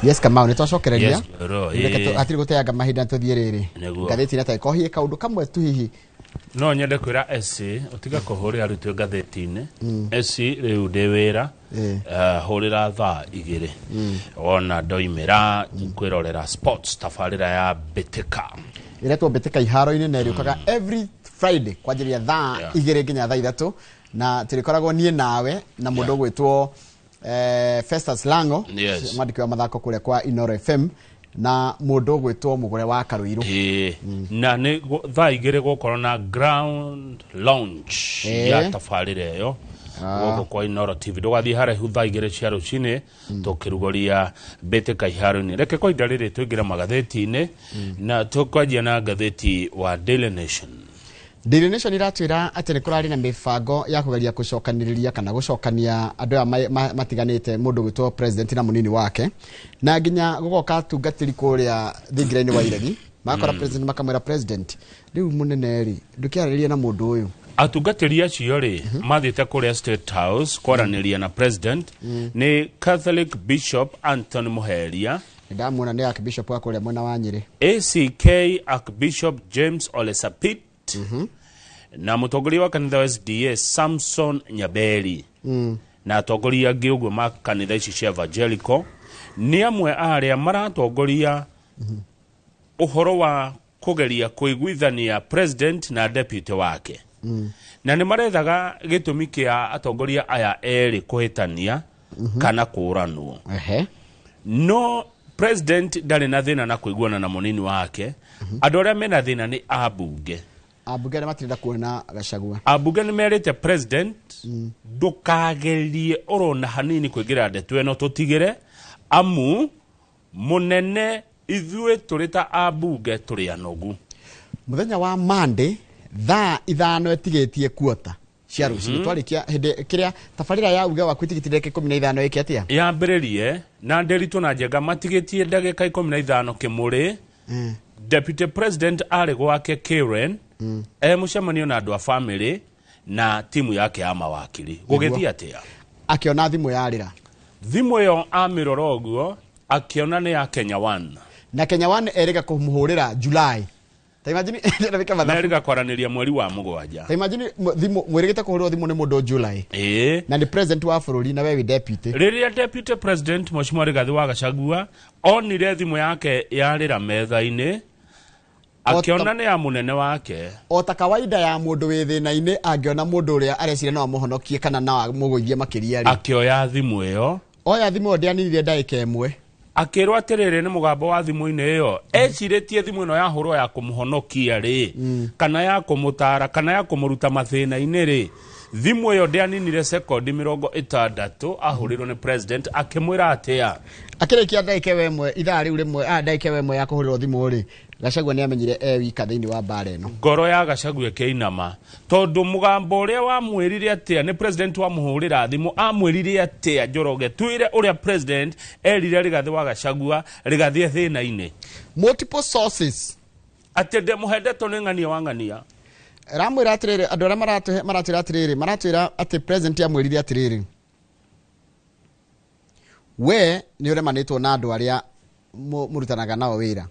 Yes, Kamau, nĩ twacokereria. Yes, ro, Reke ĩĩ. hatirĩ gũteanga mahinda, tũthiĩ rĩrĩ Nĩguo. ngathĩti na taikohie kaũndũ kamwe tu hihi. No nyende kwĩra SC ũtige kũhũrĩra rĩu twĩ ngathĩti-inĩ. SC rĩu ndĩ wĩra. Hũrĩra thaa 2 wona ndoimĩra kwĩrorera sports, tabarĩra ya mbĩtĩka. Ĩretwo Mbĩtĩka Iharo-inĩ na ĩrĩũkaga every Friday kwanjĩrĩria thaa 2 nginya thaa 3, na tũrĩkoragwo niĩ nawe na mũndũ ũgwĩtwo Festus Lango, mwandĩki wa mathako kũrĩa kwa Inoro FM, na mũndũ ũgwĩtwo Mũgũre wa Karũirũ. Ĩĩ. Na nĩ thaa 2 gũkorwo na ground launch ya tabarĩra ĩyo gũkũ kwa Inoro TV. Ndũgathiĩ haraihu, thaa 2 cia rũcinĩ tũkĩrugũria mbĩtĩka iharo-inĩ. Reke kwa ihinda rĩrĩ tũingĩre magathĩti-inĩ, na tũkwanjia na ngathĩti wa Daily Nation. Daily Nation iratwĩra atĩ nĩ kũrarĩ na mĩbango ya kũgeria gũcokanĩrĩria kana gũcokania andũ aya matiganĩte, mũndũ gwĩtwo president na mũnini wake, na nginya gũgoka atungatĩri kũrĩa thingira-inĩ wa iregi, makora president, makamwĩra, "President, rĩu mũnene rĩ, ndũkĩarĩrĩria na mũndũ ũyũ." Atungatĩri acio rĩ mathiĩte kũrĩa State House kwaranĩria na president nĩ Catholic Bishop Anthony Muheria. Nĩ ndamuona, nĩ archbishop wa kũrĩa mwena wa Nyĩrĩ. ACK Archbishop James Ole Sapit na mũtongoria wa kanitha wa SDA Samson Nyaberi na atongoria angĩ ũguo ma kanitha ici cia evangelical nĩ amwe a arĩa maratongoria ũhoro wa kũgeria kũiguithania president na deputy wake, na nĩ marethaga gĩtũmi kĩa atongoria aya erĩ kũhĩtania kana kũranwo. No president ndarĩ na thĩna na kũiguana na mũnini wake. Andũ arĩa mena thĩna nĩ ambunge. Ambunge arĩa matirenda kuona Gachagua. Ambunge nĩ merĩte president, "Ndũkagerie orona hanini kũingĩra ndeto ĩno, tũtigĩre amu mũnene ithuĩ tũrĩ ta ambunge tũrĩ anogu." Mũthenya wa Monday thaa 5 ĩtigĩtie kuota cia rũcinĩ, twarĩkia hĩndĩ kĩrĩa tabarĩra ya uge waku itigĩtie ndagĩka 15 ĩke atĩa? Yambĩrĩrie na Ndĩritũ na Njenga matigĩtie ndagĩka 15 kĩmũrĩ, deputy president arĩ gwake Karen e mũcemanio na andũ a family na timu yake ya mawakiri. Gũgĩthiĩ atĩa? Akĩona thimũ yarĩra. Thimũ ĩyo amĩrora ũguo akĩona nĩ ya Kenya One. Na Kenya One erĩga kũmũhũrĩra July. Ta imagine, ndĩrabika mathabu. Merĩga kwaranĩria mweri wa 7. Ta imagine thimũ mwĩrĩgĩte kũhũrĩrwo thimũ nĩ mũndũ July na nĩ president wa bũrũri na we wĩ deputy. Rĩrĩa deputy president Mheshimiwa Rigathĩ wa Gachagua onire thimũ yake yarĩra metha-inĩ, akĩona nĩ ya mũnene wake. O ta kawaida ya mũndũ wĩ thĩna-inĩ, angĩona mũndũ ũrĩa areciria no amũhonokie kana no amũgũithie makĩria rĩ, akĩoya thimũ ĩyo. Oya thimũ ĩyo, ndĩaninire ndagĩka 1. Akĩrwo atĩrĩrĩ, nĩ mũgambo wa thimũ-inĩ ĩyo ecirĩtie thimũ ĩno yahũrwo ya kũmũhonokia rĩ, kana ya kũmũtara, kana ya kũmũruta mathĩna-inĩ rĩ. Thimũ ĩyo ndĩaninire sekondi 60 ahũrĩrwo nĩ president. Akĩmwĩra atĩa? Akĩrĩkia ndagĩka ĩyo ĩmwe, ithaa rĩu rĩmwe, ndagĩka ĩyo ĩmwe ya kũhũrĩrwo thimũ rĩ, Gachagua nĩ amenyire e wika thĩinĩ wa mbara ĩno. Ngoro ya Gachagua ĩkĩinama, tondũ mũgambo ũrĩa wamwĩrire atĩa? Nĩ president wamũhũrĩra thimũ. Amwĩrire atĩa, Njoroge? Twĩre ũrĩa president erire Rigathĩ wa Gachagua Rigathĩ e thĩna-inĩ. Multiple sources atĩ ndĩmũhe ndeto nĩ ng'ania wa ng'ania. Ramwĩra atĩrĩrĩ, andũ arĩa maratũhe maratwĩra atĩrĩrĩ, maratwĩra atĩ president amwĩrire atĩrĩrĩ, "We nĩ ũremanĩtwo na andũ arĩa mũrutanaga nao wĩra."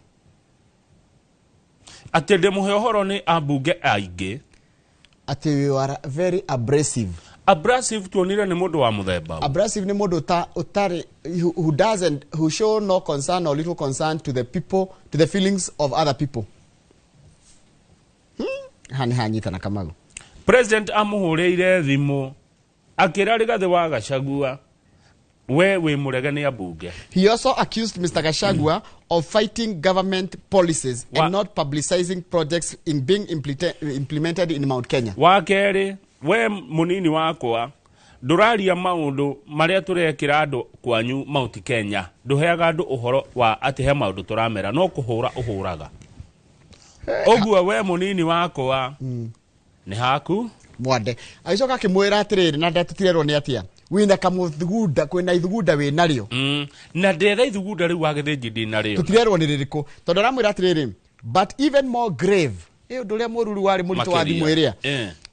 Atĩ ndĩmũhe ũhoro nĩ ambunge aingĩ. Atĩ you are very abrasive. Abrasive tuonire nĩ mũndũ wa mũthemba ũ? Abrasive nĩ mũndũ ũtarĩ who doesn't, who show no concern or little concern to the people, to the feelings of other people. Haha nĩ hanyitana, Kamau. President amũhũrĩire thimũ akĩra Rigathĩ wa Gachagua, "We wĩ mũrege nĩ ambunge." He also accused Mr. Gachagua of fighting government policies and not publicizing projects in being implemented in Mount Kenya. Wa kerĩ, "We mũnini wakwa ndũraria maũndũ marĩa tũrekĩra andũ kwanyu Mount Kenya, ndũheaga andũ ũhoro wa atĩ he maũndũ tũramera, no kũhũra ũhũraga ũguo. We mũnini wakwa nĩ haku." Mwande agĩcoka akĩmwĩra atĩrĩrĩ, na ndatũtirerwo nĩ atĩa, wĩna kamũthugunda, kwĩna ithugunda wĩ narĩo. Na ndetha ithugunda rĩu wa gĩthĩnji ndinarĩo. Tũtirerwo nĩ rĩrĩkũ, tondũ aramwĩra atĩrĩrĩ, "But even more grave," ĩ ũndũ ũrĩa mũruru warĩ mũritũ wa Makĩria. thimũ ĩrĩa,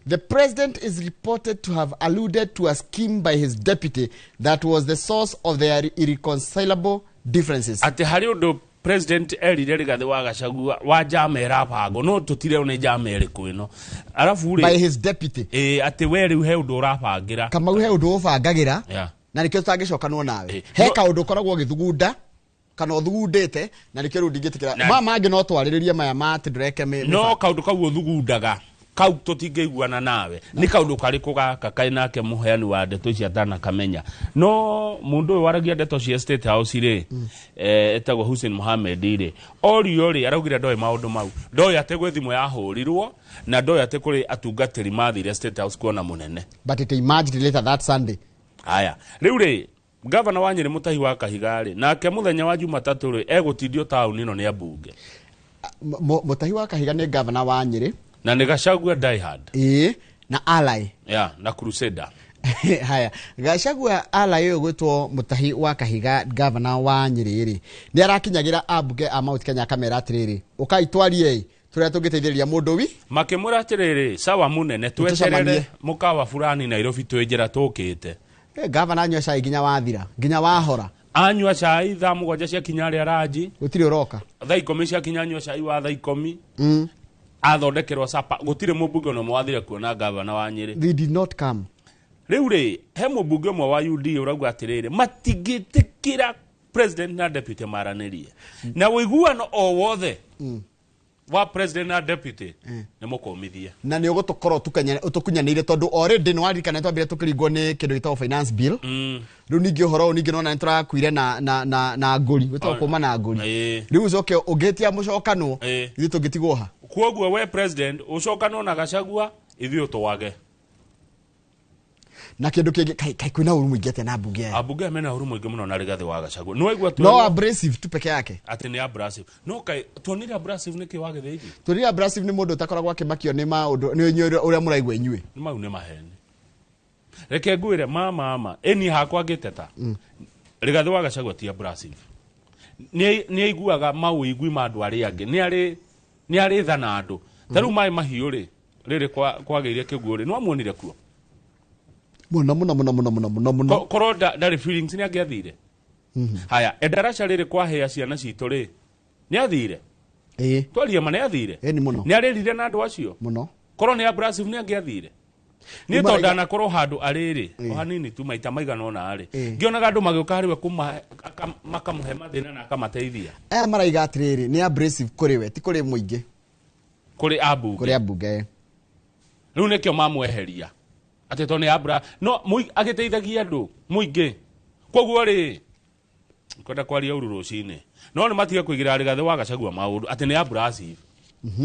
"The president is reported to have alluded to a scheme by his deputy that was the source of their irreconcilable Differences. Atĩ harĩ ũndũ president erire Rigathĩ wa Gachagua wa njama ĩrabangwo, no tũtireo nĩ njama ĩrĩkũ ĩno, arabu by rĩ his deputy. Ĩ, atĩ we rĩu he ũndũ ũrabangĩra. Kamau, he ũndũ ũbangagĩra na nĩkĩo tũtangĩcokanwo nawe. He kaũndũ ũkoragwo ũgĩthugunda kana ũthugundĩte na nĩkĩo rĩu ndingĩtĩkĩra. Ma mangĩ no twarĩrĩrie maya ma atĩ ndũreke No kaũndũ kau ũthugundaga kau tũtingĩiguana nawe nĩ kaũndũ karĩkũ gaka kaĩ nake mũheani wa ndeto ici atanakamenya? No mũndũ ũyũ waragia ndeto cia State House rĩ, etagwo Hussein Mohamed rĩ, orio rĩ, araugire ndoĩ maũndũ mau, ndoĩ atĩ gwĩ thimũ yahũrirwo na ndoĩ atĩ kũrĩ atungatĩri mathire State House kuona mũnene. But it emerged later that Sunday. Haya, rĩu rĩ, gavana wa Nyĩrĩ Mũtahi wa Kahiga rĩ, nake mũthenya wa Jumatatũ rĩ, egũtindio taũni ĩno nĩ ambunge. Mũtahi wa Kahiga nĩ gavana wa Nyĩrĩ. Na nĩ Gachagua diehard. Ĩĩ, na ally. Yeah, na crusader. Haya, Gachagua ally ũyũ gwĩtwo Mũtahi wa Kahiga, gavana wa Nyĩrĩ rĩ, nĩ arakinyagĩra ambunge a Mount Kenya akamera atĩrĩrĩ, ũkai twarie tũrĩa tũngĩteithĩrĩria mũndũ wi Makĩmwĩra atĩrĩrĩ, sawa mũnene, Tũcemanie. tweterere mũkawa fulani Nairobi, twĩ njĩra tũkĩte. Gavana anyua cai nginya wathira, nginya wahora. Anyua cai thaa 7 ciakinya arĩa ranji. Gũtirĩ ũroka. Thaa 10 ciakinya anyua cai wa thaa 10. Athondekerwo sapa, gũtirĩ mũmbunge ona ũmwe wathire kuona gavana wa Nyĩrĩ. They did not come. Rĩu rĩ, he mũmbunge ũmwe wa UDA ũrauga atĩrĩrĩ, matingĩtĩkĩra president na deputy maranĩrie na ũiguano o wothe wa president na deputy nĩ mũkũmithie. Na nĩ ũgũtũkorwo ũtũkunyanĩire tondũ already nĩ waririkana twambire tũkĩringwo nĩ kĩndũ gĩtagwo finance bill. Rĩu ningĩ ũhoro ũyũ ningĩ nona nĩ tũrakuire na ngũri gwĩtagwo kũma na ngũri. Rĩu ũcoke ũngĩtia mũcokanwo, ithuĩ tũngĩtigwo ha? Koguo we president ũcokanwo na Gachagua, ithuĩ ũtwage. Na kĩndũ kĩngĩ, kai kwĩna ũru mũingĩ atĩa na mbunge aya? Ambunge aya mena ũru mũingĩ mũno na Rigathĩ wa Gachagua, nĩ waigua? No abrasive tu peke yake. Atĩ nĩ abrasive, no kai tuonire abrasive nĩkĩ wa Gĩthĩnji? Tũrire abrasive nĩ mũndũ ũtakoragwo akĩmakio nĩ maũndũ nĩ inyuĩ ũrĩa mũraigua inyuĩ. Nĩ mau nĩ maheni, reke ngwĩre ma mama ĩni hakwa ngĩteta, Rigathĩ wa Gachagua ti abrasive, nĩ aiguaga mawĩigui ma andũ arĩa angĩ, nĩ arĩ tha na andũ. Ta rĩu maĩ mahiũ rĩ, rĩrĩ kwagĩire kĩguũ rĩ, nĩ wamuonire kuo? Mũno mũno mũno mũno mũno mũno mũno. Korwo ndarĩ feelings nĩ angĩathire. Haya, Endarasha rĩrĩ kwahĩa ciana citũ rĩ, nĩ athire? Ĩĩ. Twarie ma, nĩ athire? Ĩni mũno. Nĩ arĩrire na andũ acio? Mũno. Korwo nĩ abrasive nĩ angĩathire? Niĩ Rĩu tondũ ndanakorwo handũ arĩrĩ o hanini tu maita maigana ũna rĩ, ngĩonaga andũ magĩũka harĩ we makamũhe mathĩna na akamateithia. Aya maraiga atĩrĩrĩ, nĩ abrasive kũrĩ we, ti kũrĩ mũingĩ. Kũrĩ ambunge. Kũrĩ ambunge. Rĩu nĩkĩo mamweheria atĩ tondũ nĩ abra no agĩteithagia andũ mũingĩ. Koguo rĩ, kwenda kwaria ũru rũcinĩ, no nĩ matige kũigĩra Rigathĩ wa Gachagua maũndũ atĩ nĩ abrasive,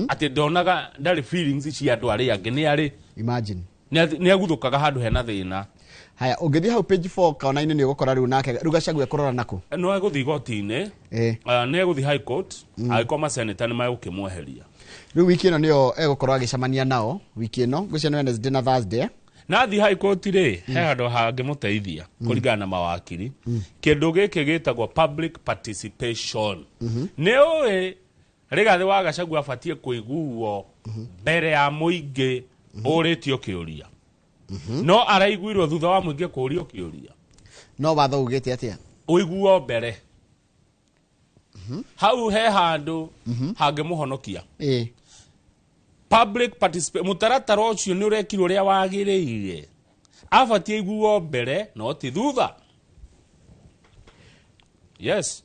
atĩ ndonaga, ndarĩ feelings cia andũ arĩa angĩ, nĩ arĩ. Imagine. Nĩ aguthũkaga handũ hena thĩna. Haya, ũngĩthiĩ hau page 4 kaona-inĩ nĩ ũgũkora rĩu nake rĩu Gachagua ekũrora nakũ? No egũthiĩ igoti-inĩ. Nĩ egũthiĩ high court angĩkorwo maseneta nĩ megũkĩmweheria. Rĩu wiki ĩno nĩyo egũkorwo agĩcemania nao, wiki ĩno ngwĩciria nĩ Wednesday na Thursday. Na athiĩ high court rĩ, he handũ hangĩmũteithia kũringana na mawakiri, kĩndũ gĩkĩ gĩtagwo public participation. Nĩ ũĩ Rigathĩ wa Gachagua abatiĩ kũiguo mbere ya mũingĩ ũrĩtio kĩũria, no araiguirwo thutha wa mũingĩ kũũrio kĩũria. No watho ugĩte atĩa? Ũiguo mbere. Hau he handũ hangĩmũhonokia. Public participation, mũtaratara ũcio nĩ ũrekirwo ũrĩa wagĩrĩire, abatiĩ iguo mbere no ti thutha, yes.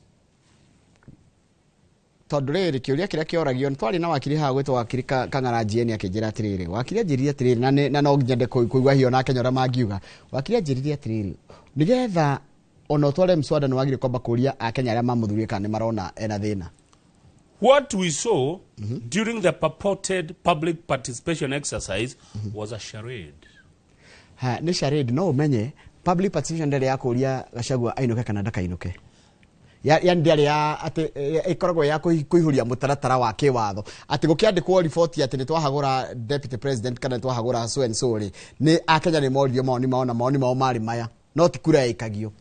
Tondũ rĩrĩ, kĩũria kĩrĩa kĩoragio nĩ twarĩ na wakiri haha gwĩtwo wakiri Kang'ara GN akĩnjĩra atĩrĩrĩ, wakiri anjĩrire atĩrĩrĩ, na no nyende kũigua hiyo na Kenya ũrĩa mangiuga. Wakiri anjĩrire atĩrĩrĩ, nĩgetha ona ũtware mswada nĩ wagĩrĩire kwamba kũria akenya arĩa mamũthurire kana nĩ marona ena thĩna. What we saw during the purported public participation exercise was a charade. Ha, nĩ charade. No ũmenye public participation ndĩrĩ ya kũria Gachagua ainũke kana ndakainũke. Yani ndĩarĩ ya atĩ ĩkoragwo ya kũihũria mũtaratara wa kĩwatho, atĩ gũkĩandĩkwo riboti atĩ nĩ twahagũra deputy president kana nĩ twahagũra so and so rĩ, nĩ akenya nĩ moririo mawoni mao na mawoni mao marĩ maya, no ti kura yaikagio.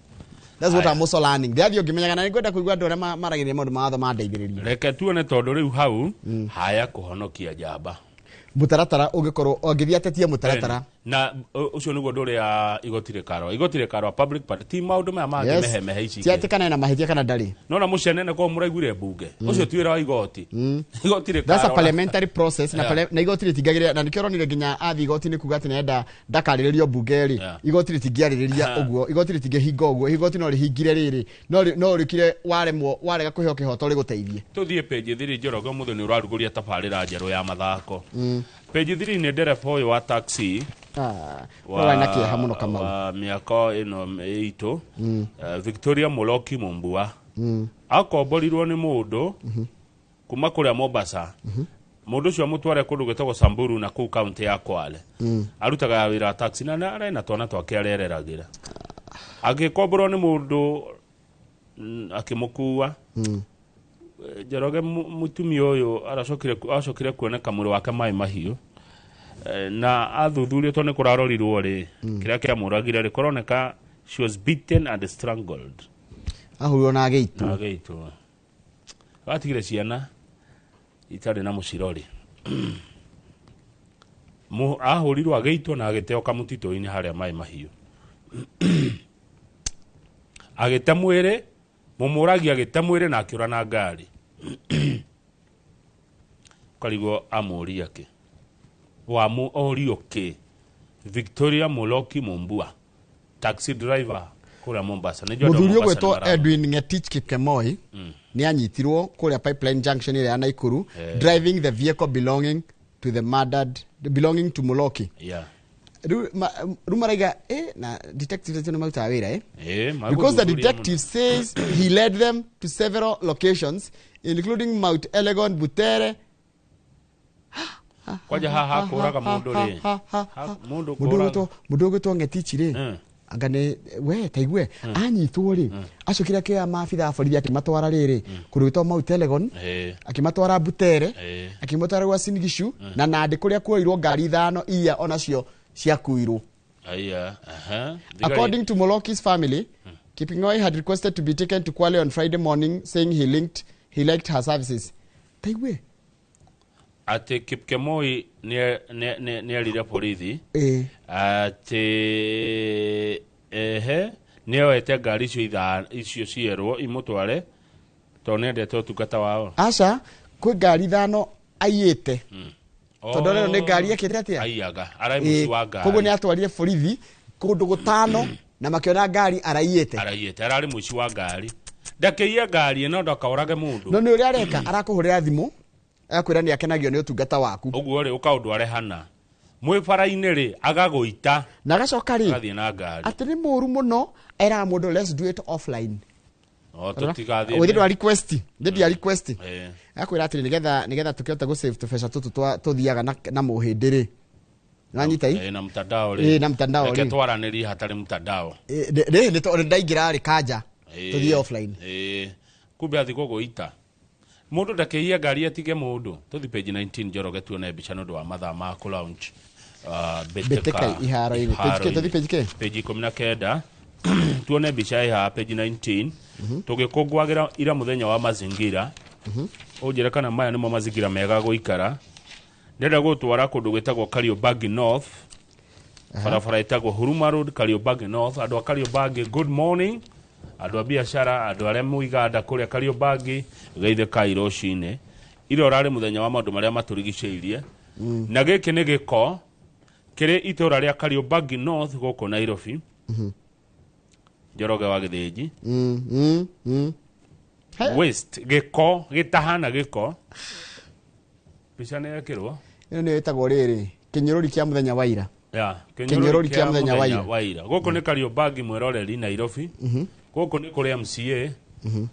That's what I'm also learning. Ndĩrathiĩ ũngĩmenyaga na nĩngwenda kũigua andũ arĩa maragĩrĩria maũndũ ma watho mandeithĩrĩrie. Reke tuone, tondũ rĩu hau haya kũhonokia njamba. Mũtaratara ũngĩkorwo ũngĩthiĩ atetie mũtaratara. Na ũcio nĩguo ũndũ ũrĩa igoti rĩkarora. Igoti rĩkarora public party ti maũndũ maya mangĩ Yes. mehemehe ici Ti ingĩ. atĩ kana ena mahĩtia kana ndarĩ. Nona mũcenene ko mũraiguire mbunge ũcio ti wĩra wa igoti. Igoti That's a rĩkarora. parliamentary process na, Yeah. na igoti rĩtingagĩrĩra, na nĩkĩo ũronire nginya athiĩ igoti-inĩ kuga atĩ nĩenda ndakarĩrĩrio mbunge rĩ. Yeah. Igoti rĩtingĩarĩrĩria ũguo, igoti rĩtingĩhinga ũguo, igoti no rĩhingire rĩrĩ, no rĩkire waremwo warega kũheo kĩhoto rĩgũteithie. Tuthiĩ page 3. Njoroge, ũmũthĩ nĩ ũrarugũria tabarĩra njerũ ya mathako. Page 3 nĩ ndereba ũyũ wa taxi Ah, ũrarĩ na kĩeha mũno, Kamau. Wa mĩaka ĩno itũ, Victoria Moloki Mumbua, akomborirwo nĩ mũndũ kuma kũrĩa Mombasa. Mũndũ ũcio amũtware kũndũ gwĩtagwo Samburu na kũu kaunti ya Kwale. Arutaga wĩra wa taxi na arĩ na twana twake arereragĩra. Agĩkomborwo nĩ mũndũ, akĩmũkua. Njoroge, mũtumia ũyũ acokire kuoneka mwĩrĩ wake maĩ mahiũ. Na athuthurio, tondũ nĩ kũrarorirwo rĩ kĩrĩa kĩamũragire rĩ, kũroneka she was beaten and strangled. Ahurirwo na agĩitwo. Na agĩitwo. Atigire ciana itarĩ na mũcirori. Ahũrirwo, agĩitwo na agĩteo kamũtitũ-inĩ harĩa maĩ mahiũ. Agĩte mwĩrĩ, mũmũragi agĩte mwĩrĩ na akĩũra na ngari. Ũkarigwo amũria kĩ, wamu orio kĩ. Victoria Moloki Mumbua, taxi driver kũrĩa Mombasa. Nĩ njũĩ andũ a Mũthuri Mombasa ũgwĩtwo nĩ mararora. Edwin Ngetich Kipkemoi nĩ anyitirwo kũrĩa Pipeline Junction ĩrĩa ya Naikuru, driving the vehicle belonging to the murdered, belonging to Moloki. Rĩu maraiga na detectives acio nĩ marutaga wĩra. Because the magũthuthuria mũno. detective says he led them to several locations, including Mount Elgon, Butere. Kwanja haha kũraga mũndũ rĩ. Mũndũ Mũndũ kũraga. Mũndũ ũgwĩtwo Ngetich rĩ, anga nĩ we taigue anyitwo rĩ, acokire akĩoya maabitha a borithi akĩmatwara rĩrĩ kũndũ gwĩtwo Mount Elgon, akĩmatwara Butere, akĩmatwara gwa Singishu na Nandĩ kũrĩa kuoirwo ngari ithano iria onacio ciakuirwo. Aya, aha. According to Moloki's family, Kipngoi had requested to be taken to Kwale on Friday morning, saying he liked her services. Taigue. Atĩ Kipkemoi nĩ erire borithi atĩ ehe nĩoete ngari icio icio cierwo imũtware tondũ nĩendete ũtungata wao. Aca, kwĩ ngari ithano aiyĩte. Tondũ rĩo nĩ ngari ekĩte atĩa? Aiyaga, arai mũci wa ngari. Koguo nĩ atwarire borithi kũndũ gũtano na makĩona ngari araiyĩte. Araiyĩte, ararĩ mũici wa ngari. Ndakĩiye ngari ĩno ndakaũrage mũndũ. No nĩ ũrĩa areka, arakũhũrĩra thimũ agakwĩra nĩ akenagio nĩ ũtungata waku. Ũguo rĩ, ũkaũndware hana mwĩ bara-inĩ rĩ, agagũita. Na agacoka rĩ, agathiĩ na ngari. Atĩ nĩ mũru mũno, eraga mũndũ, "Let's do it offline." O tũtigathiĩ. Ũgĩthiĩ ndwa request, ndĩ ndia request. Akwĩra atĩrĩ, nĩgetha tũkĩhote gũ save tũbeca tũtũ tũthiaga na mũhĩndĩ rĩ, nĩwanyita i. Na mtandao rĩ. Na mtandao Reke rĩ. twaranĩrie hatarĩ mtandao. Rĩ nĩ tondũ ndaingĩra rĩ kanja, tũthiĩ offline. Kumbe athi gũgũita. Mũndũ ndakĩiye ngari atige mũndũ. Tũthi page 19, Njoroge, tuone mbica nĩ ũndũ wa mathaa ma kũ launch Mbĩtĩka iharo-inĩ. Page kĩ? Tũthiĩ page kĩ? Page 19, tuone mbica ĩ haha page 19, tũgĩkũngũagĩra ira mũthenya wa mazingira. Ũnjĩre kana maya nĩmo mazingira mega gũikara. Ndĩrenda gũtwara kũndũ gwĩtagwo Kariobangi North, barabara ĩtagwo Huruma Road, Kariobangi North. Andũ a Kariobangi, good morning. Andũ a biacara, andũ arĩa mũiganda kũrĩa Kariobangi, geithĩkai rũcinĩ. Ira ũrarĩ mũthenya wa maũndũ marĩa matũrigicĩirie, na gĩkĩ nĩ gĩko kĩrĩ itũra rĩa Kariobangi North gũkũ Nairobi. Njoroge wa Gĩthĩnji, waste, gĩko gĩtahana gĩko. Mbica nĩ yekĩrwo. Ĩno nĩyo ĩtagwo rĩrĩ kĩnyũrũri kĩa mũthenya wa ira. Ya. Kĩnyũrũri kĩa mũthenya wa ira. Wa ira. Gũkũ nĩ Kariobangi, mwĩroreri, Nairobi. Gũkũ nĩ kũrĩ MCA,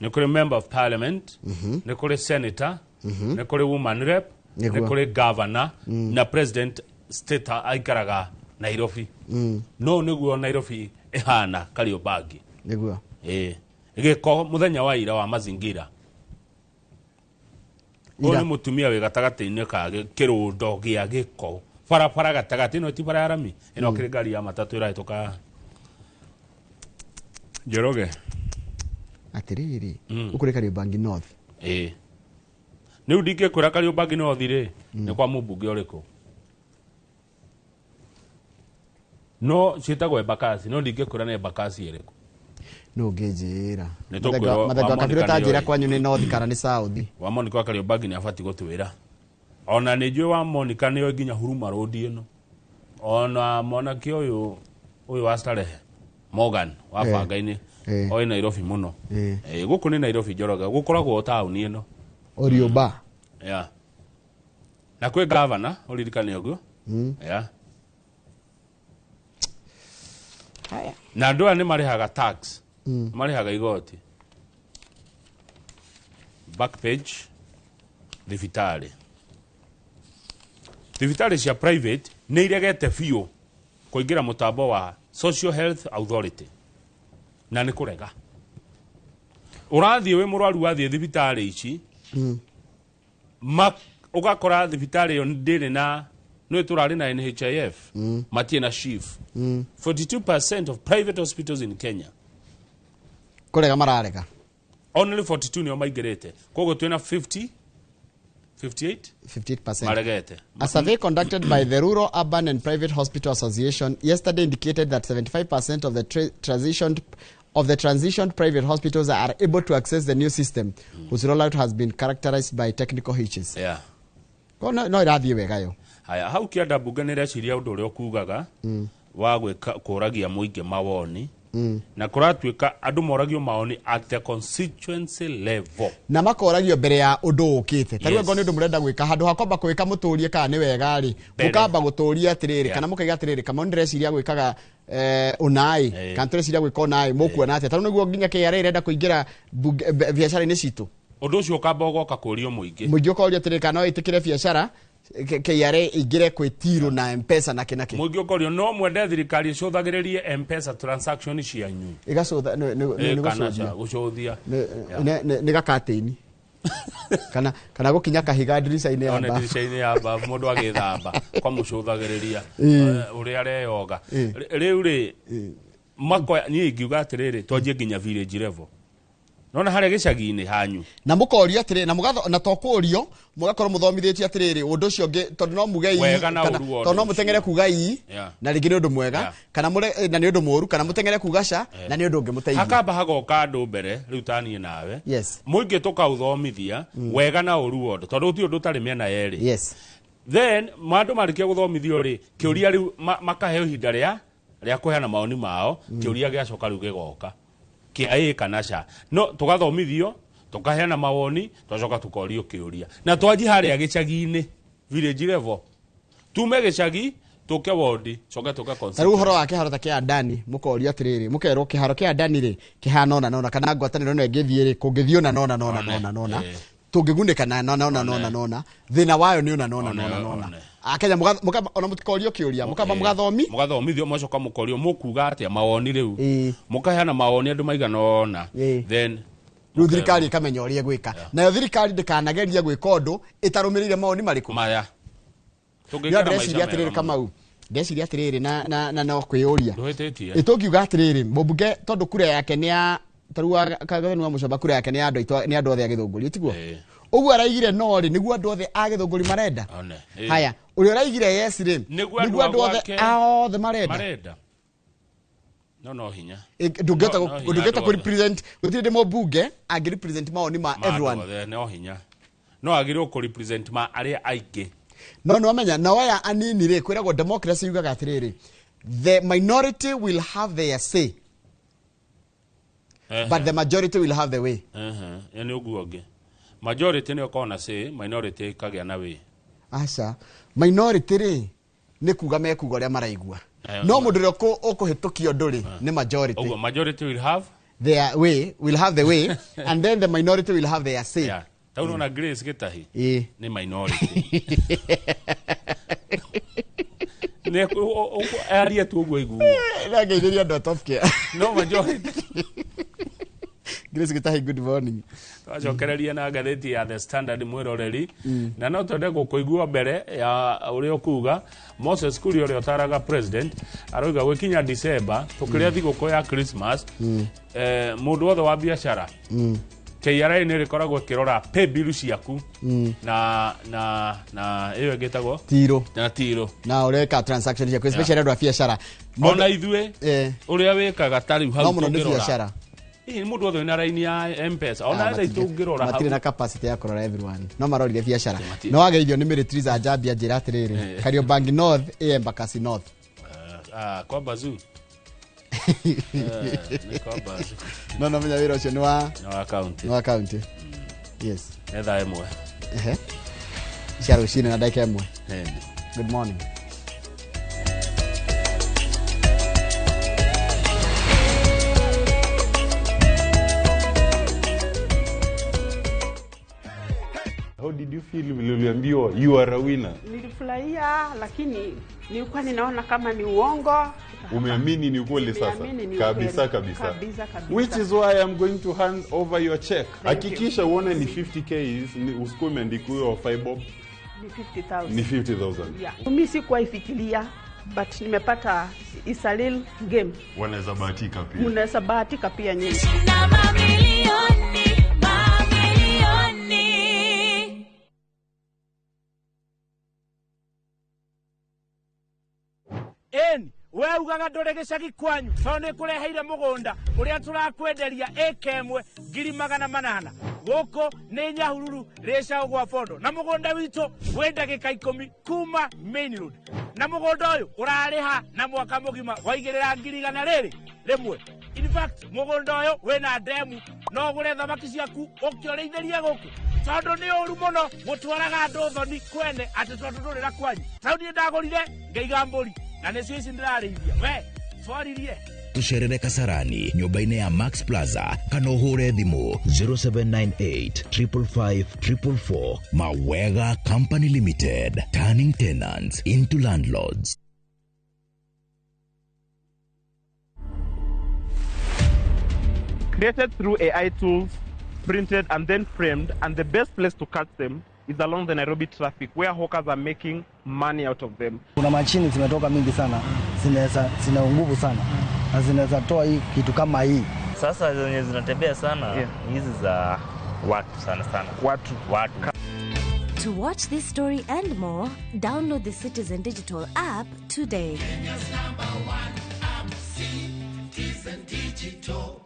nĩ kũrĩ member of parliament, nĩ kũrĩ senator, nĩ kũrĩ woman rep, nĩ kũrĩ governor na president state aikaraga Nairobi. No nĩguo Nairobi ĩhana, Kariobangi. Nĩguo. Ĩĩ, gĩko mũthenya wa ira wa mazingira. Ũyũ Ira. nĩ mũtumia wĩ gatagatĩ-inĩ ka kĩrũndo gĩa gĩko barabara gatagatĩ. Ĩno ti bara ya rami, ĩno kĩrĩ ngari ya matatũ ĩrahĩtũka, Njoroge. Atĩrĩrĩ, gũkũ nĩ Kariobangi North. Ĩĩ, rĩu ndingĩkwĩra Kariobangi North rĩ nĩ kwa mũmbunge ũrĩkũ. No ciĩtagwo Embakasi, no ndingĩkwĩra nĩ Embakasi ĩrĩkũ. No ngĩnjĩra. Nĩ tũkwĩrwo Mathangũ wa kabiro Monica ta njĩra nĩoĩ. kwanyu nĩ north kana nĩ south. Wa Monica wa Kariobangi nĩ abatiĩ gũtwĩra. Ona nĩ njũĩ wa Monica nĩoĩ nginya Huruma Road ĩno. Ona mwanake ũyũ ũyũ wa Starehe Morgan wa Eh. bangainĩ Eh. oĩ Nairobi mũno. Eh. Gũkũ nĩ Nairobi Njoroge, gũkoragwo taũni ĩno. Orioba. Yeah. Na kwĩ gavana ũririkane ũguo. Yeah. Haya. Na andũ aya nĩ marĩhaga tax. Marĩhaga igoti. Back page thibitarĩ. Thibitarĩ cia private nĩ iregete biũ kũingĩra mũtambo wa Social Health Authority na nĩ kũrega. Ũrathiĩ wĩ mũrwaru wathiĩ thibitarĩ ici ũgakora thibitarĩ ĩyo ndĩrĩ na nĩ tũrarĩ na NHIF matirĩ na SHIF. 42% of private hospitals in Kenya Kũrega mararega. Only 42 nĩo maingĩrĩte, koguo twĩna 50 58 58%. Maregete. A survey conducted by the Rural, Urban and Private Hospital Association yesterday indicated that 75% of the transitioned private hospitals are able to access the new system, whose rollout has been characterized by technical hitches. Ko no irathiĩ wega yo. Haya, hau kĩanda mbunge nĩ reciria ũndũ ũrĩa ũkugaga wa gwĩka kũragia mũingĩ mawoni na kũratuĩka andũ moragio mawoni at the constituency level. Na makoragio mbere ya ũndũ ũkĩte. Ta rĩu Yes. angorwo nĩ ũndũ mũrenda gwĩka, handũ ha kwamba kwĩka mũtũrie kana nĩ wega rĩ, Mbere. mũkamba gũtũria atĩrĩrĩ, kana mũkaiga atĩrĩrĩ, kama ndĩreciria gwĩkaga ũnaĩ, kana tũreciria gwĩka ũnaĩ, mũkuona atĩa? Ta rĩu nĩguo nginya KRA ĩrenda kũingĩra biacara-inĩ citũ. Ũndũ ũcio ũkamba ũgoka kũrio mũingĩ. Mũingĩ ũkorio atĩrĩrĩ, kana no ĩtĩkĩre biacara KRA ĩingĩre kwĩ tiru na M-Pesa na kĩ na kĩ. Mũingĩ ũkorio no mwende thirikari ĩcũthagĩrĩrie M-Pesa transaction cianyu. Ĩgacũtha, nĩ Kana gũcũthia. gũcũthia. Nĩ gakatĩini. Kana gũkinya kahiga ndirica-inĩ ya One bafu. ndirica-inĩ ya bafu mũndũ agĩthamba kwa mũcũthagĩrĩria ũrĩa areyoga. Rĩu rĩ makoya niĩ ingiuga atĩrĩrĩ twanjie nginya village level. Nona harĩa gĩcagi-inĩ hanyu. Na mũkorio atĩrĩrĩ, na mũgatho, na to kũrio, mũgakorwo mũthomithĩtio atĩrĩrĩ, ũndũ ũcio ũngĩ, tondũ no muge ii, Wega na kana ũru wa tondũ no ũndũ mũteng'ere ũcio. kuga ii, na rĩngĩ nĩ ũndũ mwega, kana mũre, na nĩ ũndũ mũũru, kana mũteng'ere kuga ca, na nĩ ũndũ ũngĩmũteithia. Hakamba hagoka andũ mbere, rĩu ta niĩ nawe. Yes. Mũingĩ tũkaũthomithia, wega na ũru wa ũndũ, tondũ gũtirĩ ũndũ ũtarĩ mĩena yerĩ. Yes. Then, andũ marĩkia gũthomithio rĩ, kĩũria rĩu makaheo ihinda rĩa kũheana mawoni mao, kĩũria gĩacoka rĩu gĩgoka. Kĩa ĩ kana ca. No tũgathomithio, tũkaheana mawoni, twacoka tũkorio kĩũria. Na twanji harĩa gĩcagi-inĩ, village level. Tume gĩcagi, tũke wodi, coke tũke Ta rĩu constituency. ũhoro wa kĩharo ta kĩa Adani, mũkorio atĩrĩrĩ, mũkerwo kĩharo kĩa Adani rĩ, kĩhana ũna na ũna, kana ngwatanĩro ĩno ĩngĩthiĩ rĩ, kũngĩthiĩ ũna na ũna na ũna na ũna na ũna. Tũngĩgunĩka na na na na na na na. Thĩna wayo nĩ ũna na ũna na ũna na ũna. Akenya mũkamba, ona mũtikorio kĩũria, mũkamba mũgathomi. Mũgathomithio, mũgacoka mũkorio, mũkuga atĩa mawoni rĩu. Mũkaheana mawoni andũ maigana ũna. Then Rĩu thirikari ĩkamenya ũrĩa ĩgwĩka. Nayo thirikari ndĩkanagerie gwĩka ũndũ ĩtarũmĩrĩire mawoni marĩkũ. Maya. Nĩ Tũngĩikara ndĩreciria maica atĩrĩrĩ mega mũno. Kamau. Ndĩreciria atĩrĩrĩ na no kwĩyũria. Ndũhĩtĩtie. Ĩtũngiuga atĩrĩrĩ, mũmbunge tondũ kura yake nĩ ya ta rĩu Kagathoni wa Mũcomba kura yake nĩ ya andũ aitũ, nĩ andũ othe a Gĩthũngũri, tiguo? Ũguo araigire no rĩ, nĩguo andũ othe a Gĩthũngũri marenda. One. Haya, ũrĩa ũraigire yes rĩ, Nĩguo nĩguo andũ andũ othe gwake othe marenda. Marenda. No, no hinya. No, no hinya Ndũngĩhota andũ kũ othe. represent, gũtirĩ ndĩ mũmbunge angĩ represent mawoni ma Ma andũ everyone. othe, no hinya. No agĩrĩirwo kũ represent ma arĩa aingĩ. No nĩ wamenya, na aya anini rĩ, kwĩragwo democracy yugaga atĩrĩrĩ, the minority will have their say, but the majority will have the way. Nĩ ũguo ũngĩ. Majority nĩ ũkoragwo na say, minority ĩkagĩa na way. Aca, minority rĩ, nĩ kuga mekuga ũrĩa maraigua. No mũndũ ũrĩa ũkũhĩtũkia ũndũ rĩ, nĩ majority. Ũguo, majority will have their way, will have the way, and then the minority will have their say. Yeah. Ta unaona Grace Gitahi? Ni minority. Nĩ aria tu ũguo aiguo. Nĩangeithĩria andũ a Top Care. No majority. Grace Gitahi, good morning. Twacokereria na ngathĩti ya The Standard mwĩroreri. Na no twende gũkũigua mbere ya ũrĩa ũkuga. Moses Kuria ũrĩa ũtaraga president aroiga gwĩkinya December tũkĩrĩa thigũkũ ya Christmas, mũndũ wothe wa biacara KRA nĩ ĩrĩkoragwo ĩkĩrora pay bill ciaku na ĩyo ĩngĩ ĩtagwo tiro na tiro. Na ũreka transaction ciaku, especially andũ a biacara. Ona ithuĩ ũrĩa wĩkaga ta rĩu hau No mũno nĩ tũngĩrora. biacara. Ĩĩ, mũndũ wothe wĩna raini ya M-Pesa ona Ah, thaa tũngĩrora matirĩ hau na capacity ya kũrora everyone, no marorire biacara. No wageithio nĩ Mary Triza Njambia, njĩra atĩrĩrĩ, Kariobangi North ĩ Embakasi North. Ah, kwa bazoo. Nĩ kwa bazoo. No menya wĩra ũcio nĩ wa nĩ wa county. Nĩ wa county, yes. Nĩ thaa 1. Ehe, cia rũcinĩ na ndagĩka 1. Ĩni. Good morning. How did you feel vile uliambiwa you are a winner? Nilifurahia, lakini nilikuwa ninaona kama ni uongo. Umeamini ni ukweli sasa? Nimeamini ni Kabisa. ukweli. Kabisa. Kabisa, kabisa. Which is why I'm going to hand over your check. Thank Hakikisha uone ni 50K, ni usikuwe umeandika huyo 5 bob. Ni 50,000. Ni 50,000. Yeah. Mimi sikuwa ifikiria, but nimepata, is a real game. Wanaweza bahatika pia. Mnaweza bahatika pia nyinyi. Na mamilioni, mamilioni. Ĩni we ugaga ndũrĩ gĩcagi kwanyu tondũ nĩ kũreheire mũgũnda ũrĩa tũrakwenderia ĩka 1 800,000 gũkũ nĩ Nyahururu rĩcaũ gwa Bondo, na mũgũnda witũ wĩ ndagĩka 10 kuma main road, na mũgũnda ũyũ ũrarĩha na mwaka mũgima waigĩrĩra 101,000. In fact, mũgũnda ũyũ wĩna ndemu, no ũgũre thamaki ciaku ũkĩũrĩithĩrie gũkũ, tondũ nĩ ũru mũno gũtwaraga andũ thoni kwene atĩ tondũ ndũrĩ na kwanyu. Tau niĩ ndagũrire ngaiga mbũri na nĩcio ici ndĩrarĩithia, we twaririe. Tucerere Kasarani nyũmba-inĩ ya Max Plaza kana ũhũre thimũ 0798 555 444. Mawega Company Limited, turning tenants into landlords. Created through AI tools, printed and then framed, and the best place to catch them is along the Nairobi traffic where hawkers are making money out of them. Kuna mashini zimetoka mingi sana, zinaweza, zina nguvu sana na zinaweza toa hii kitu kama hii. Sasa zenye zinatembea sana hizi za watu sana sana. Watu. Watu. To watch this story and more, download the Citizen Digital app today. Kenya's number one app, Citizen Digital.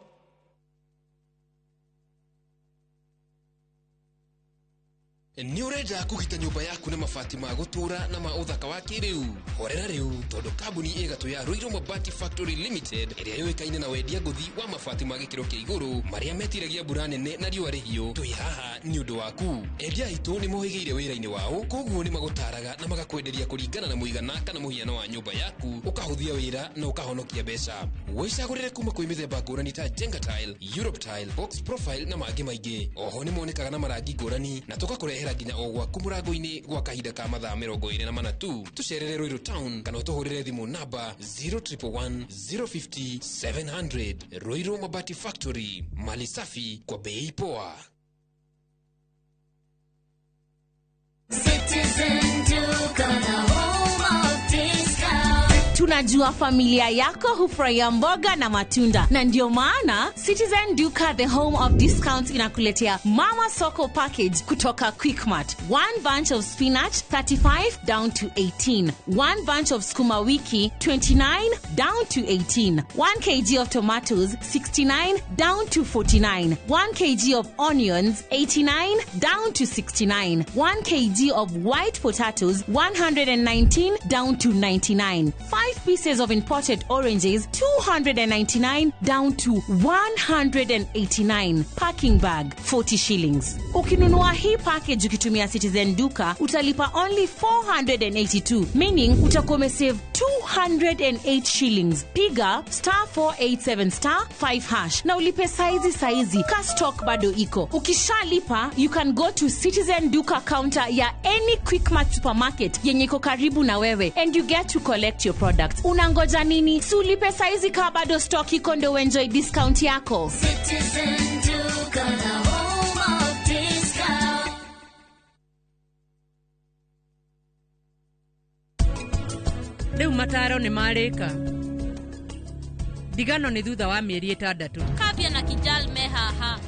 Nĩ ũrenda kũgita nyũmba yaku na mabati ma gũtũũra na ma ũthaka wa kĩrĩu? Horera rĩu, tondũ kambuni ĩgatũ ya Ruiru Mabati Factory Limited, ĩrĩa yũĩkaine na wendia ngũthi wa mabati ma gĩkĩro kĩa igũrũ marĩa metiragia mbura nene na riũa rĩhiũ, twĩ haha nĩ ũndũ waku. Endia aitũ nĩ mohĩgĩire wĩra-inĩ wao, koguo nĩ magũtaraga na magakwenderia kũringana na mũigana kana mũhiano wa nyũmba yaku, ũkahũthia wĩra na ũkahonokia mbeca. Wĩcagũrĩre kuma kwĩ mĩthemba ngũrani ta Jenga Tile, Europe Tile, Box Profile na mangĩ maingĩ. Oho nĩ monekaga na marangi ngũrani na tũgakũrehera nginya o gwaku mũrango-inĩ gwa kahinda ka mathaa 24 tu. Tũcerere Ruiru Town kana ũtũhũrĩre thimũ namba 0111 050 700. Ruiru Mabati Factory, mali safi kwa bei poa. Citizen Duka, the home of discount. Tunajua familia yako hufurahia mboga na matunda, na ndio maana Citizen Duka, the home of discounts, inakuletea Mama Soko package kutoka Quickmart. One bunch of spinach 35 down to 18, one bunch of sukuma wiki 29 down to 18, 1 kg of tomatoes 69 down to 49, 1 kg of onions 89 down to 69, 1 kg of white potatoes 119 down to 99, 5 pieces of imported oranges 299 down to 189, packing bag 40 shillings. Ukinunua hii package ukitumia Citizen Duka utalipa only 482, meaning utakuwa umesave 208 shillings. Piga star 487 star 5 hash na ulipe saizi saizi, ka stock bado iko. Ukishalipa, you can go to Citizen Duka counter ya any Quickmart supermarket yenye iko karibu na wewe and you get to collect your products. Unangoja nini? Si ulipe saizi ka bado stock iko ndo enjoy discount yako. Citizen Duka, the home of discount. Rĩu mataro nĩ marĩka, ndigano nĩ thutha wa mĩeri 6. Kavya na Kijal me haha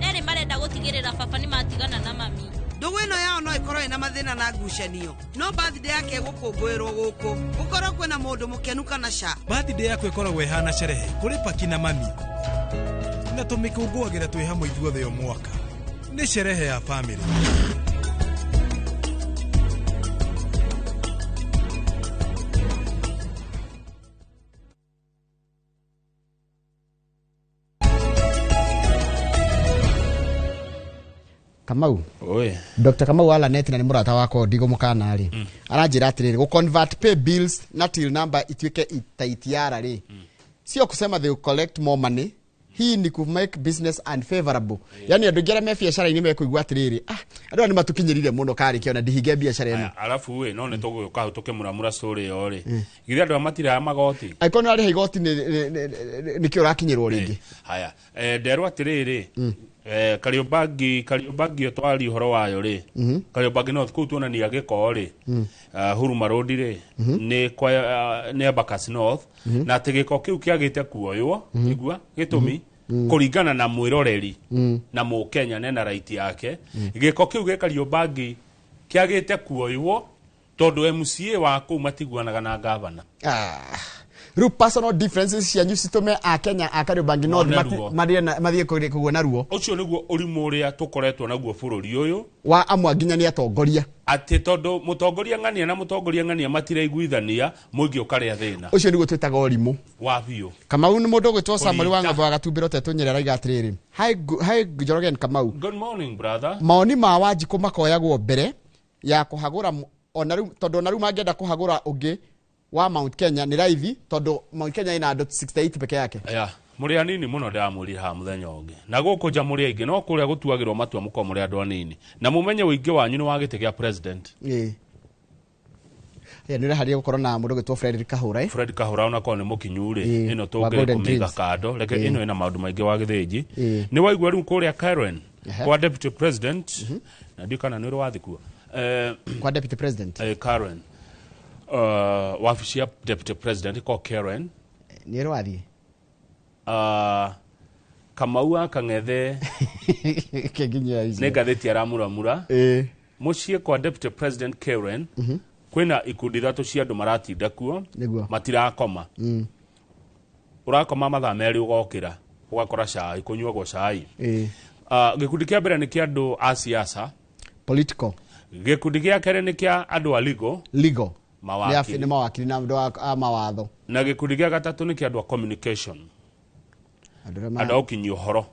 erĩ. marenda gũtigĩrĩra baba nĩ matigana na mami. Ndũgũ ĩno yao no ĩkorwo ĩna mathĩna na ngucanio, no birthday yake ĩgũkũngũĩrwo gũkũ gũkorwo kwĩna mũndũ mũkenu kana ca. Birthday yaku ĩkoragwo ĩhana sherehe kũrĩ Paki na mami, na tũmĩkũngũagĩra twĩ hamwe ithuothe o mwaka. Nĩ sherehe ya family. Kamau. Oi. Dr. Kamau Alanet na nĩ mũrata wakwa ndigũmũkana rĩ, aranjĩra atĩrĩrĩ, gũ convert pay bills na till number ituĩke ta itiara rĩ, sio kusema they will collect more money. Hii ni ku make business unfavorable. Yani andũ aingĩ arĩa me biacara-inĩ mekũigua atĩrĩrĩ, ah, andũ aya nĩ matũkinyĩrire mũno karĩ kĩona ndihinge biacara ĩno. Arabu ĩ no nĩ tũgũgĩũka hau tũkĩmuramura story ĩyo rĩ, githĩ andũ aya matirĩhaga magoti? Angĩkorwo nĩ ũrarĩha igoti, nĩkĩo ũrakinyĩrwo rĩngĩ. Haya, nderwo atĩrĩrĩ, Kariobangi ĩyo twaria ũhoro wayo rĩ, Kariobangi North kũu tuonania gĩko rĩ, Huruma Road rĩ, nĩ kwa nĩ Embakasi North, na atĩ gĩko kĩu kĩagĩte kuoywo igua gĩtũmi kũringana na mwĩroreri na mũkenya nena right yake, gĩko kĩu gĩ Kariobangi kĩagĩte kuoywo tondũ MCA wa kũu matiguanaga na gavana. Ah. Rĩu personal differences cianyu citũme akenya a Kariobangi North Mone ruo. mathiĩ kũgĩa na ruo. Ũcio nĩguo ũrimũ ũrĩa tũkoretwo naguo bũrũri ũyũ, wa amwe nginya nĩ atongoria, atĩ tondũ mũtongoria ng'ania na mũtongoria ng'ania matiraiguithania, mũingĩ ũkarĩa thĩna. Ũcio nĩguo twĩtaga ũrimũ wa biũ. Kamau nĩ mũndũ ũgwĩtwo Samuel wa Kũrita. Ng'ombe wa Gatumbĩro Tetũnyĩra araiga atĩrĩrĩ, hi, hi Njoroge and Kamau. Good morning, brother. Maoni ma Wanjikũ makoyagwo mbere ya kũhagũra ona rĩu, tondũ ona rĩu mangĩenda kũhagũra ũngĩ wa Mount Kenya nĩ raithi, tondũ Mount Kenya ĩna andũ 68 peke yake. Ya mũrĩ anini mũno, ndĩramwĩrire haha mũthenya ũngĩ, na gũkũ nja mũrĩ aingĩ, no kũrĩa gũtuagĩrwo matua mũkorwo mũrĩ andũ anini, na mũmenye ũingĩ wanyu nĩ wa gĩtĩ kĩa president. Ĩĩ. Ĩĩ, nĩ ũreharĩria gũkorwo na mũndũ ũgwĩtwo Frederick Kahũra, eh? Fred Kahũra onakorwo nĩ mũkinyu rĩ, Ĩĩ, ĩno wa tũngĩrĩ Golden kũmĩiga Dreams. kando reke. Ĩĩ. Ĩno ĩna maũndũ maingĩ wa gĩthĩnji. Ĩĩ. Nĩ waigua rĩu kũrĩa Karen Ehe. kwa deputy president, na ndiũ kana nĩ ũrĩ wathi kuo. Kwa deputy president. Karen, wabici ya deputy president ĩkoragwo Karen. Nĩ ũrĩ wathiĩ? Kamau wa Kang'ethe. Kĩnginyia icio. Nĩ ngathĩti aramuramura. Ĩĩ. Mũciĩ kwa deputy president Karen, kwĩna ikundi ithatũ cia andũ maratinda kuo. Nĩguo. Matirakoma. Ũrakoma mathaa 2, ũgokĩra ũgakora cai kũnyuagwo cai. Gĩkundi kĩa mbere nĩ kĩa andũ a siasa. Political. Gĩkundi gĩa kerĩ nĩ kĩa andũ a legal. Legal. Mawakili. Nĩ mawakili na andũ a mawatho. Na gĩkundi gĩa gatatũ nĩ kĩa andũ a communication. Andũ arĩa Andũ a gũkinyia ũhoro,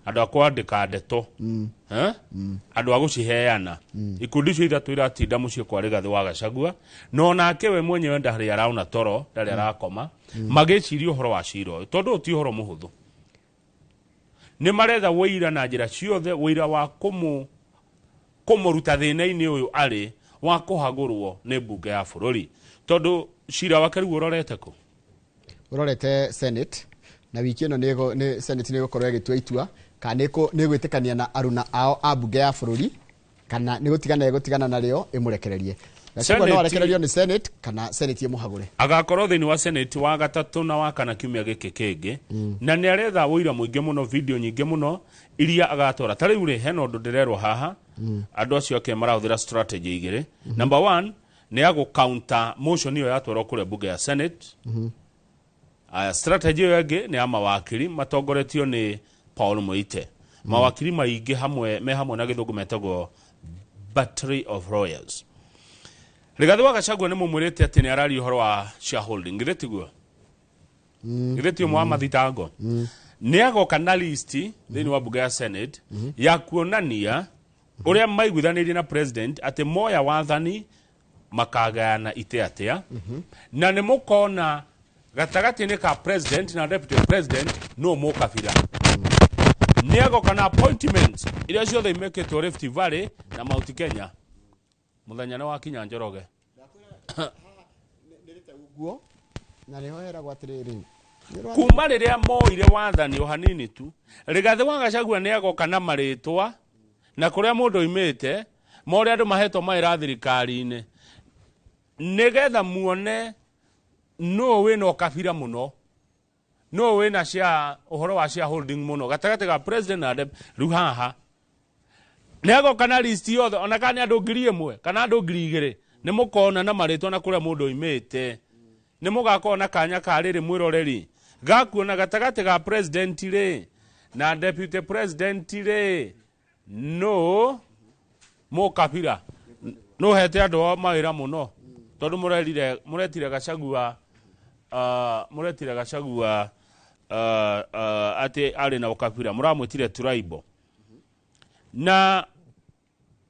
andũ a kwandĩka ndeto, Eh? Andũ a gũciheana. Ikundi icio ithatũ iratinda mũciĩ kwa Rigathĩ wa Gachagua, na onake we mwenyewe ndarĩ araona toro, ndarĩ arakoma, magĩciria ũhoro wa cira ũyũ, tondũ ũyũ ti ũhoro mũhũthũ. Nĩ maretha wũira na njĩra ciothe, wũira wa kũmũruta thĩna-inĩ ũyũ arĩ wa kũhagũrwo nĩ mbunge ya bũrũri, tondũ cira wake rĩu ũrorete kũ? Ũrorete Senate, na wiki ĩno nĩ Senate nĩ ĩgũkorwo ĩgĩtua itua kana nĩ ĩgwĩtĩkania na aruna ao a mbunge ya bũrũri, kana nĩ gũtigana ĩgũtigana narĩo ĩmũrekererie. Gachagua no arekererio nĩ Senate kana Senate ĩmũhagũre. Agakorwo thĩinĩ wa Senate wa gatatũ na wa kana kiumia gĩkĩ kĩngĩ, na nĩ aretha ũira mũingĩ mũno, video nyingĩ mũno iria agatwara. Ta rĩu rĩ, hena ũndũ ndĩrerwo haha, andũ acio ake marahũthĩra strategy igĩrĩ. Number one nĩ ya gũ counter motion ĩyo yatwarwo kũrĩa mbunge ya Senate. Aya, strategy ĩyo ĩngĩ nĩ ya mawakiri matongoretio nĩ Paul Muite, mawakiri maingĩ hamwe me hamwe na gĩthũngũ metagwo battery of lawyers. Rigathĩ wa Gachagua nĩ mũmwĩrĩte atĩ nĩ araria ũhoro wa shareholding, githĩ tiguo? Githĩ ti ũmwe wa mathitango? Nĩ agoka na list thĩinĩ wa mbunge ya Senate ya kuonania ũrĩa maiguithanĩirie na president atĩ moya wathani makagayana ite atĩa, na nĩ mũkona gatagatĩ-inĩ ka president na deputy president no mũkabira. Nĩ agoka na appointments iria ciothe imekĩtwo Rift Valley na Mount Kenya. Mũthenya nĩ wakinya, Njoroge. Guo na nĩho heragwo atĩrĩrĩ, Kuma rĩrĩa moire wathani o hanini tu, Rigathĩ wa Gachagua nĩ agoka na marĩtwa na kũrĩa mũndũ oimĩte, ma ũrĩa andũ mahetwo mawĩra thirikari-inĩ, nĩgetha muone nũũ wĩna ũkabira mũno, No wĩna share ũhoro wa shareholding mũno gatagatĩ ga president na rĩu haha nĩ agoka na list yothe, ona kana nĩ andũ 1,000 kana andũ 2,000, nĩ mũkona na marĩtwa na kũrĩa mũndũ oimĩte. Nĩ mũgakorwo na kanya ka rĩrĩ mwĩroreri gakuona gatagatĩ ga president rĩ na deputy president rĩ, no mũkabira no hete andũ mawĩra mũno, tondũ mũrerire mũretire Gachagua, mũretire Gachagua atĩ arĩ na ũkabira, mũramwĩtire tribal, na